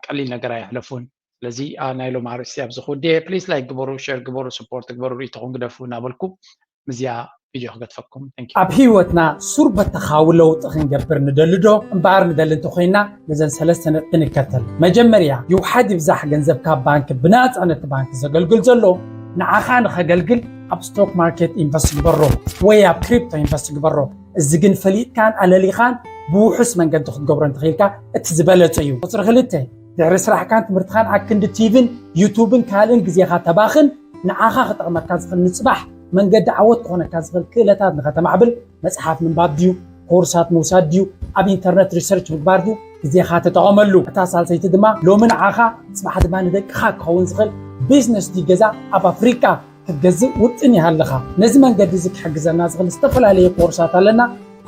ቀሊል ነገር ኣይሕለፉን። ስለዚ ናይ ሎም ኣርእስቲ ኣብዚ ክውድየ። ፕሊስ ላይክ ግበሩ፣ ሸር ግበሩ፣ ስፖርት ግበሩ፣ ርእይቶኹም ግደፉ እናበልኩ ምዚያ ቪድዮ ክገድፈኩም። Thank you። ኣብ ህይወትና ሱር በተኻዊ ለውጢ ክንገብር ንደሊ ዶ? እምበኣር ንደሊ እንተኾይንና ነዘን ሰለስተ ነጥቢ ንከተል። መጀመርያ ይውሓድ ይብዛሕ ገንዘብ ካብ ባንክ ብናጻ ነቲ ባንክ ዘገልግል ዘሎ ንዓኻ ንኸገልግል ኣብ ስቶክ ማርኬት ኢንቨስት ግበሮ ወይ ኣብ ክሪፕቶ ኢንቨስት ግበሮ። እዚ ግን ፈሊጥካን ኣለሊኻን ብውሑስ መንገዲ ክትገብሮ እንተኽኢልካ እቲ ዝበለጸ እዩ። ቁፅሪ ክልተ፣ ድሕሪ ስራሕካን ትምህርትኻን ኣክንዲ ቲቪን ዩቱብን ካልእን ግዜኻ ተባኽን ንዓኻ ክጠቕመካ ዝኽእል ንፅባሕ መንገዲ ዓወት ክኾነካ ዝኽእል ክእለታት ንኸተማዕብል መፅሓፍ ምንባብ ድዩ፣ ኮርሳት ምውሳድ ድዩ፣ ኣብ ኢንተርነት ሪሰርች ምግባር ድዩ፣ ግዜኻ ተጠቐመሉ። እታ ሳልሰይቲ ድማ ሎሚ ንዓኻ ፅባሕ ድማ ንደቅኻ ክኸውን ዝኽእል ቢዝነስ ድዩ ገዛ ኣብ ኣፍሪቃ ክትገዝእ ውጥን ይሃልኻ። ነዚ መንገዲ እዚ ክሕግዘና ዝኽእል ዝተፈላለየ ኮርሳት ኣለና።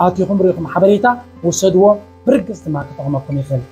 ኣቲኹም ርኢኹም ሓበሬታ ውሰድዎ፣ ብርግጽ ድማ ክጠቕመኩም ይኽእል።